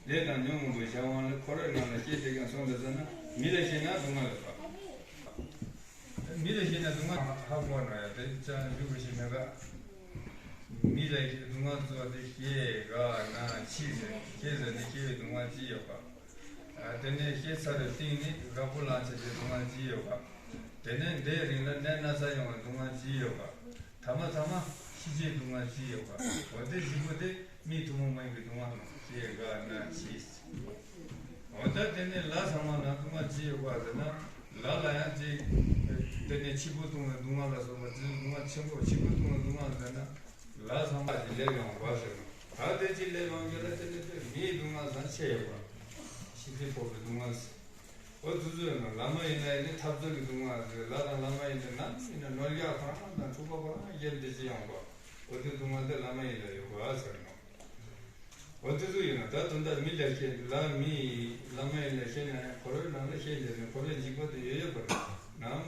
ལས་དང་ཉོན་མོངས་པའི་བྱ་བ་ལ་འཁོར་བའི་ནང་ལ་སྐྱེས་ཏེ་ཀྱང་སོང་འདི་ཟེར་ན་མི་ལ་སྐྱེས་ན་སྡུག་བསྔལ་ལ་སོགས། མི་ལ་སྐྱེས་ན་སྡུག་བསྔལ་ཧ་གོ་ན་ཡ་དེ་ཅང་འཇུག་པའི་ཞིག་མེད་ག་མི་ལ་སྐྱེས་སྡུག་བསྔལ་ཚོ་དེ་སྐྱེ་ག་ན་འཆི་ཟེར་སྐྱེ་ཟེར་ནས་སྐྱེ་བའི་སྡུག་བསྔལ་ཅི་ཡོད་ག་དེ་ནས་སྐྱེ་ཚར་བའི་སྟེང་ནས་རྒད་པོ་ལང་བྱས་ཏེ་སྡུག་བསྔལ་ཅི་ཡོད་ག་དེ་ནས་འདས་རིང་ལ་ནད་ན་ཚ་ཡོང་བའི་སྡུག་བསྔལ་ཅི་ཡོད་ག་ཐ་མ་ཐ་མ་ཤི་བྱའི་སྡུག་བསྔལ་ཅི་ཡོད་ག་འོ་དེ་བཞི་པོ་དེ། མིག་ཐུན་མོང་མ་ཡིན་པའི་སྡུག་བསྔལ་རྣམས་སྐྱེ་རྒ་ན་འཆི། འོ་ད་དེ་ནས་ལྷ་ཚང་མ་ལ་སྡུག་བསྔལ་ཅི་ཡོད་པ་ཟེར་ན། ལྷ་ལ་ཡང་ཅིག་དེ་ནས་འཆི་འཕོ་ལྟུང་བའི་སྡུག་བསྔལ་ལ་སོགས་པ་དེ་སྡུག་བསྔལ་ཆེན་པོ་འཆི་འཕོ་ལྟུང་བའི་སྡུག་བསྔལ་ཟེར་ན། ལྷ་ཚང་མ་ཅིག་སླེབས་ཡོང་བ་ཟེར་ན། ད་དེ་ཅིག་སླེབས་ཡོང་རྒྱུ་ལ་དེ་ནས་དེ་མིའི་སྡུག་བསྔལ་ཟེར་ཆེ་ཡོད་པ། ཤི་ཚེ་འཕོ་བའི་སྡུག་བསྔལ་ཟེར། འོ་དུས་ཚོད་ཡིན་ན་བླ་མ་ཡིན་ན་ཡིན་ནའི་འཐབ་རྩོད་ཀྱི་སྡུག་བསྔལ་ཟེར། ལྷ་དང་བླ་མ་ཡིན་ན་ནམ་ཡིན་ན་ནོར་རྒྱག་ཁོ་རང་དང་འཁྲུག་པ་ཁོ་རང་རྒྱབ་བསྡད་ཀྱི་ཡོང་བ། འོ་དེ་སྡུག་བསྔལ་དེ་བླ་མ་ཡིན་ན་ཡོད་པ་ཟེར་ནོ། འོ་དེ་ཚོ་ཡིན་ན་ད་དོན་དག་མི་ལ་ཤེས་ལ་མི་བླ་མ་ཡིན་ན་ཤེས་ན་ཡང་འཁོར་བའི་ནང་ལ་ཤེས་བསྡད་ནས་འཁོར་བའི་འཇིགས་པ་དེ་ཡོད་ཡོད་པ་རེད། ནམ་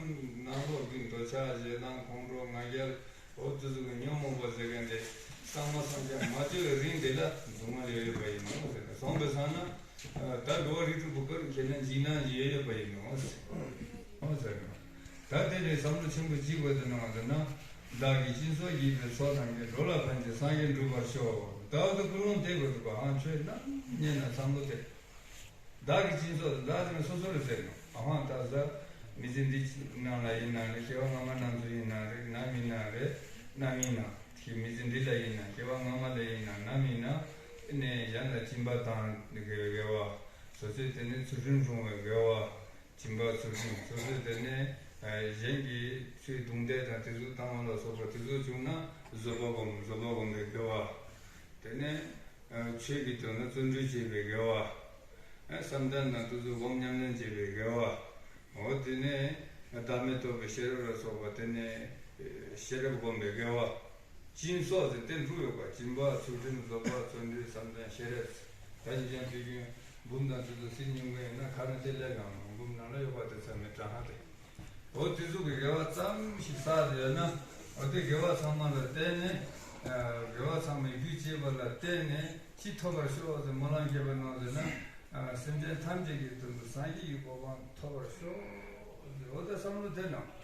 ནང་ལོགས་ཀྱི་འདོད་ཆགས་ཞེ་སྡང་ཁོང་ཁྲོ་ང་རྒྱལ་འོ་དེ་ཚོ་གི་ཉོན་མོངས་པ་ཟེར་མཁན་དེ་བསམ་མ་བསམ་ཀྱང་མ་བཅོས་པའི་རིང་དེ་ལ་སྡུག་བསྔལ་ཡོད་ཡོད་པ་ཡིན་ནོ་ཟེར་ནས་སོང་པའི་སང་ན། ད་འགྲོ་བ་རིགས་དྲུག་པོ་ཀུན་ཁྱེད་ནི་འཇིགས་སྣང་ཡོད་ཡོད་པ་ཡིན་ནོ། ཨོ་ཟེར་ནོ། ད་དེ་ནས་བསམ་བློ་ཆེན་པོ་ཅིག་བྱེད་དུ་གནང་བ་ཟེར་ན། བདག་གིས་སྦྱིན་སོགས་བགྱིས་པའི་ཚོགས་ཐམས་ཅད་འགྲོ་ལ་ཕན་ཕྱིར་སངས་རྒྱས་འགྲུབ་པར་ཤོག་ད་འོ་དེ་ཀུན་སློང་དེ་དགོས་འདུག་པ་ཨང་ཆོས་རྣམས་རྙེད་ན་བསམ་བློ་དེ། བདག་གིས་སྦྱིན་སོགས་བདག་ཟེར་ན་སོ་སོ་ལ་ཟེར་ནོ། ཨ་ཧང་ད་ཟ། མི་ཚེ་འདི་ནང་ལ་ཡིན་ན་རེད་སྐྱེ་བ་སྔ་མ་ནང་ཚོ་ཡིན་ན་རེད་ནམ་ཡིན་ན་རེད་ནམ་ཡིན་ན། ཁྱེད་མི་ཚེ་འདི་ལ་ཡིན་ན་སྐྱེ་བ་སྔ་མ་ལ་ཡིན་ན་ནམ་ཡིན་ན། ནས་གཞན་ལ་སྦྱིན་པ་དང་དགེ་བའི་དགེ་བ། སོ་སོའི་དེ་ནས་ཚུལ་ཁྲིམས་སྲུང་བའི་དགེ་བ། སྦྱིན་པ་ཚུལ་ཁྲིམས་སོ་སོའི་དེ་ནས་གཞན་གྱི་ཆོས་རྡུང་རྡེག་དང་དེ་ཚོ་བཏང་བ་ལ་སོགས་པ་དེ་ཚོ་བྱུང་ན་བཟོད་པ་སྒོམ་བཟོད་པ་སྒོམ་པའི་དགེ་བ། དེ་ནས་ཆོས་ཀྱི་དོན་ལ་བརྩོན་འགྲུས་བྱེད་པའི་དགེ་བ། བསམ་གཏན་དང་དེ་ཚོ་སྒོམ་ཉམས་ལེན་བྱེད་པའི་དགེ་བ། འོ་དེ་ནས་བདག་མེད་རྟོགས་པའི་ཤེས་རབ་ལ་སོགས་པ་དེ་ནས་ཤེས་རབ་སྒོམ་པའི་དགེ་བ། སྦྱིན་སོགས་ཟེར་དེ་དྲུག་ཡོད་པ་སྦྱིན་པ་ཚུལ་ཁྲིམས་བཟོད་པ་བརྩོན་འགྲུས་བསམ་གཏན་ཤེས་རབ། ད་ཅི་ཀྱང་དུས་རྒྱུན་འབུམ་དང་དེ་ཚོ་སྲིད་སྙིང་པོ་ཡིན་ན་ཁ་ན་དེ་ལས་གང་འབུམ་ནང་ལ་ཡོད་པ་དེ་ཚང་མའི་གྲངས་ཧ་དེ། འོ་དེ་ཚོ་གི་དགེ་བ་ཙམ་ཞིག་བསགས་ཡོད་ན། འོ་དེ་དགེ་བ་ཚང་མ་ལ་བརྟེན་ནས། དགེ་བ་ཚང་མའི་རྒྱུ་བྱེད་པ་ལ་བརྟེན་ནས་ཅི་ཐོབ་པར་ཤོག་ཟེར་སྨོན་ལམ་བརྒྱབ་པ་ནང་ཟེར་ན། སེམས་ཅན་ཐམས་ཅད་ཀྱི་དོན་དུ་སངས་རྒྱས་ཀྱི་གོ་འཕང་ཐོབ་པར་ཤོག་ཟེར། འོ་ད་བསམ་བློ་དེ་ནང་།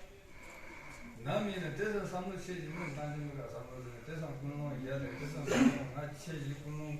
ནམ་ཡིན་ན་དེ་ཚང་བསམ་བློ་ཆེ་ཞིག་མིན་ཐང་ཆེན་མི་དགའ་བསམ་བློ་དེ་ནས་དེ་ཚང་ཀུན་སློང་རྒྱ་དང་དེ་ཚང་ཀུན་སློང་ང་ཆེ་ཞིག་ཀུན་སློང་།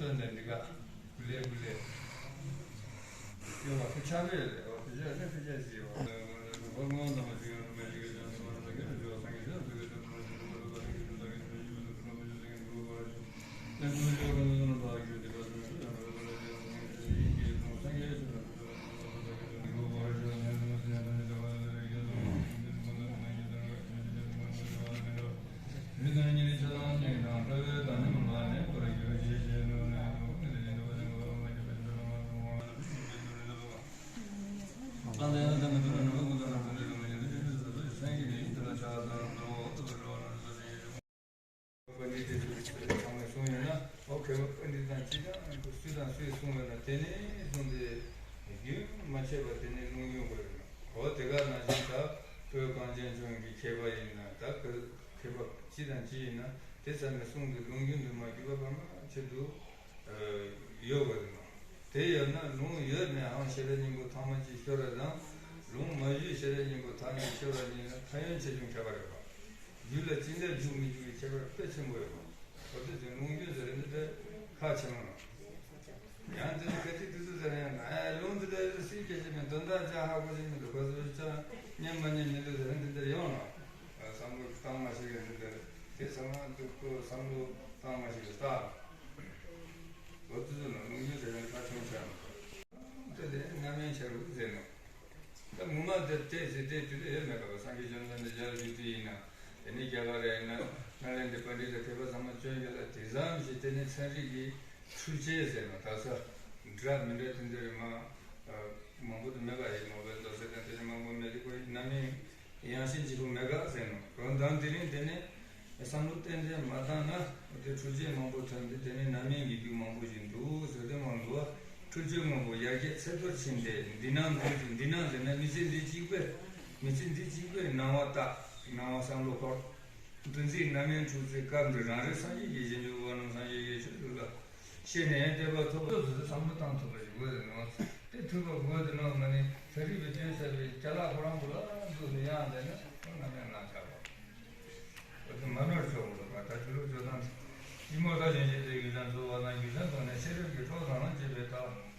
སྟོན་ཏེ་འདི་ག་ཀུ་ལེ་ཀུ་ལེ། ཡོད་པ་ཕུ་ཆ་བས་རེད་བ། ཕུ་ཆ་ནི་ཕུ་ཆ་ཟེར་བ། ཧོར་མོ་དང་མ་ཅིག་ཡང་རུ་མ་ཅིག་ཀྱང་དུ་མ་རུ་ལ་ཀྱང་འགྲོ་སངས་རྒྱས་སངས་རྒྱས་སངས་རྒྱས་པཎྜི་ཏ་ཚང་མས་གསུངས་ཡོད་ན། ཨོ་མཁས་པ་པཎྜི་ཏ་དང་ཅི་དང་སུ་དང་སུས་གསུངས་ཡོད་ན། དེ་ནས་བཟུང་སྟེ་རྒྱུན་མ་ཆད་པར་དེ་ནས་ལུང་རྒྱུན་དགོས་ཡོད་ན། འོ་དེ་ག་ནང་བཞིན་ད་བོད་གངས་ཅན་ལྗོངས་ཀྱི་མཁས་པ་ཡིན་ན། ད་བོད་མཁས་པ་ཅི་དང་ཅི་ཡིན་ན། དེ་ཚང་མས་གསུངས་ཏེ་ལུང་རྒྱུན་དུ་མ་བརྒྱུད་པ་བར་མ་ཆད་དུ་ཡོད་དགོས་ཡོད་ན། དེ་ཡོད་ན་ལུང་ཡོད་ནས་ཧང་ཤེས་རབ་སྙིང་པོ་ཐ་མ་གཅིག་ཤོར་བ་དང་། ལུང་མ་བརྒྱུད་ཤེས་རབ་སྙིང་པོ་ཐ་མ་གཅིག་ཤོར་བ་གཉིས་ལ་ཕན་ཡོན་ཆེ་ཆུང་ཁྱད་པར་ཡོད་པ། རྒྱུད་ལ་ཅི་འདྲ་འཇུག་མི་འཇུག་གི་ཁྱད་པར་དཔེ་ཆེན་པོ་ཡོད་པ། འོ་དེ་ཚོའི་ལུང་རྒྱུན་ཟེར་ནི་དཔེ་ཁག་ཆེན་པོ་རེད། ཡང་དེ་ཚོ་ག་ཅི་དེ་ཚོ་ཟེར་ཡང་ན། ཨ་ལུང་འདི་འདྲ་ཡོད་སྲིད་སྐད་ཆ་མིན། དོན་དག་ཅང་ཧ་གོ་ཞིག་མི་འདུག་ཁོ་ཚོ་ཅང་སྙན་མ་སྙན་མི་འདུག་ཟེར་ནི་འདི་འདྲ་ཡོང་ན། བསམ་བློ་བཏང་མ་ཤེས་ཡོད་འདི་འདྲ། དེ་ཚང་མ་འདུག་ཁོ་བསམ་བློ་བཏང་མ་ཤེས་ཡོད་ས། འོ་དེ་ཚོ་ན་ལུང་རྒྱུན་ཟེར་ཡང་ཁག་ཆེན་པོ་ཆགས་ནས། དེ་ལས་རྣམ་གཡེང་ཆགས་རུག་ཟེར་ནོ། ད་ངོ་མ་དེར་བལྟས་ཟེར་བལྟས་དུས་ལ་ཡོད་མེད་ག་བ། སངས་རྒྱས་བཅོམ་ལྡན་འདས་རྒྱལ་བ་རིགས་དྲུག་ཡིན་ན། དེ་ནས་རྒྱ་གར་རེ་ཡིན་ན་ནཱ་ལེནྡྲའི་པཎྜི་ཏ་མཁས་པ་ཚང་མ་བཅོ་བརྒྱད་ལ་དེ་ཙམ་ཞིག། དེ་ནས་ཚན་རིག་གི་འཕྲུལ་ཆས་ཟེར་ན་ད་ས་འདྲ་མི་འདྲ་དེ་འདྲ་རེ་མ་མང་པོ་དུ་མེད་པ་ཡིན་ནོ་བས། མདོ་སེ་དང་དེ་ནས་མང་པོ་མེད་དེ་ཁོ་ཡི་རྣམ་གཡེང་ཡང་ཤིན་ཅི་ཕུ་མེ་ག་ཟེར་ནོ། འོན་ཏང་དེ་རིང་དེ་ནས་བསམ་བློ་ཏན་ཏན་མ་བཏང་ན། དེ་འཕྲུལ་ཆས་མང་པོ་ཐོན་ཏེ་དེ་ནས་རྣམ་གཡེང་གི་རྒྱུ་མང་པོ་ཞིག་འདུག་ཟེར་ཏེ་མ་འདུག་བ། འཕྲུལ་ཆས་མང་པོ་ཡར་རྒྱས་ཚད་མཐོར་ཕྱིན་ཏེ། འདི་སྣང་འདི་འདི་སྣང་ཟེར་ན་མི་ཚེ་འདི་གཅིག་པའི་མི་ཚེ་འདི་གཅིག་པའི་སྣང་བ་བཏགས། སྣང་བ་བསམ་བློ་འཁོར། འདུ་འཛི་རྣམ་གཡེང་འཁྲུགས་ཚེ་སྐབས་འདིར་རང་རིག་སངས་རྒྱས་ཀྱི་ཞིང་བཅུ་པ་རྣམས་སངས་རྒྱས་ཀྱི་ཆོས་སུ་བསླབ། ཤེས་ནས་དད་པ་ཐོབ་པ་སོ་སོའི་བསམ་བློ་བཏང་ཐུབ་པ་ཞིག་དགོས་ཟེར་ནོ། དེ་ཐུབ་པ་དགོས་ཟེར་ནོ་མ་ནི་ཚན་རིག་པས་སྟོན་ཟེར་བའི་ཅ་ལག་ཁོ་རང་པོ་ལ་འདུག་ནས་ཡང་དེ་ནི་ཁོ་རྣམ་གཡེང་ལ་ཆགས་པ། འོ་དེ་མ་ནོར་ཆོག་མི་འདུག་པ། ད་ཆོས་ལུགས་སྤྱོད་སྟངས་ཀྱི་མོ་ད་གཞན་ཞིག་དེ་ཡུལ་ལྗོངས་འཚོ་བ་དང་རྒྱུ་མཚན་ཐོག་ནས་ཤེས་རབ་ཀྱི་གྲོགས་དང་ལམ་བྱེད་པའི་ཐབས།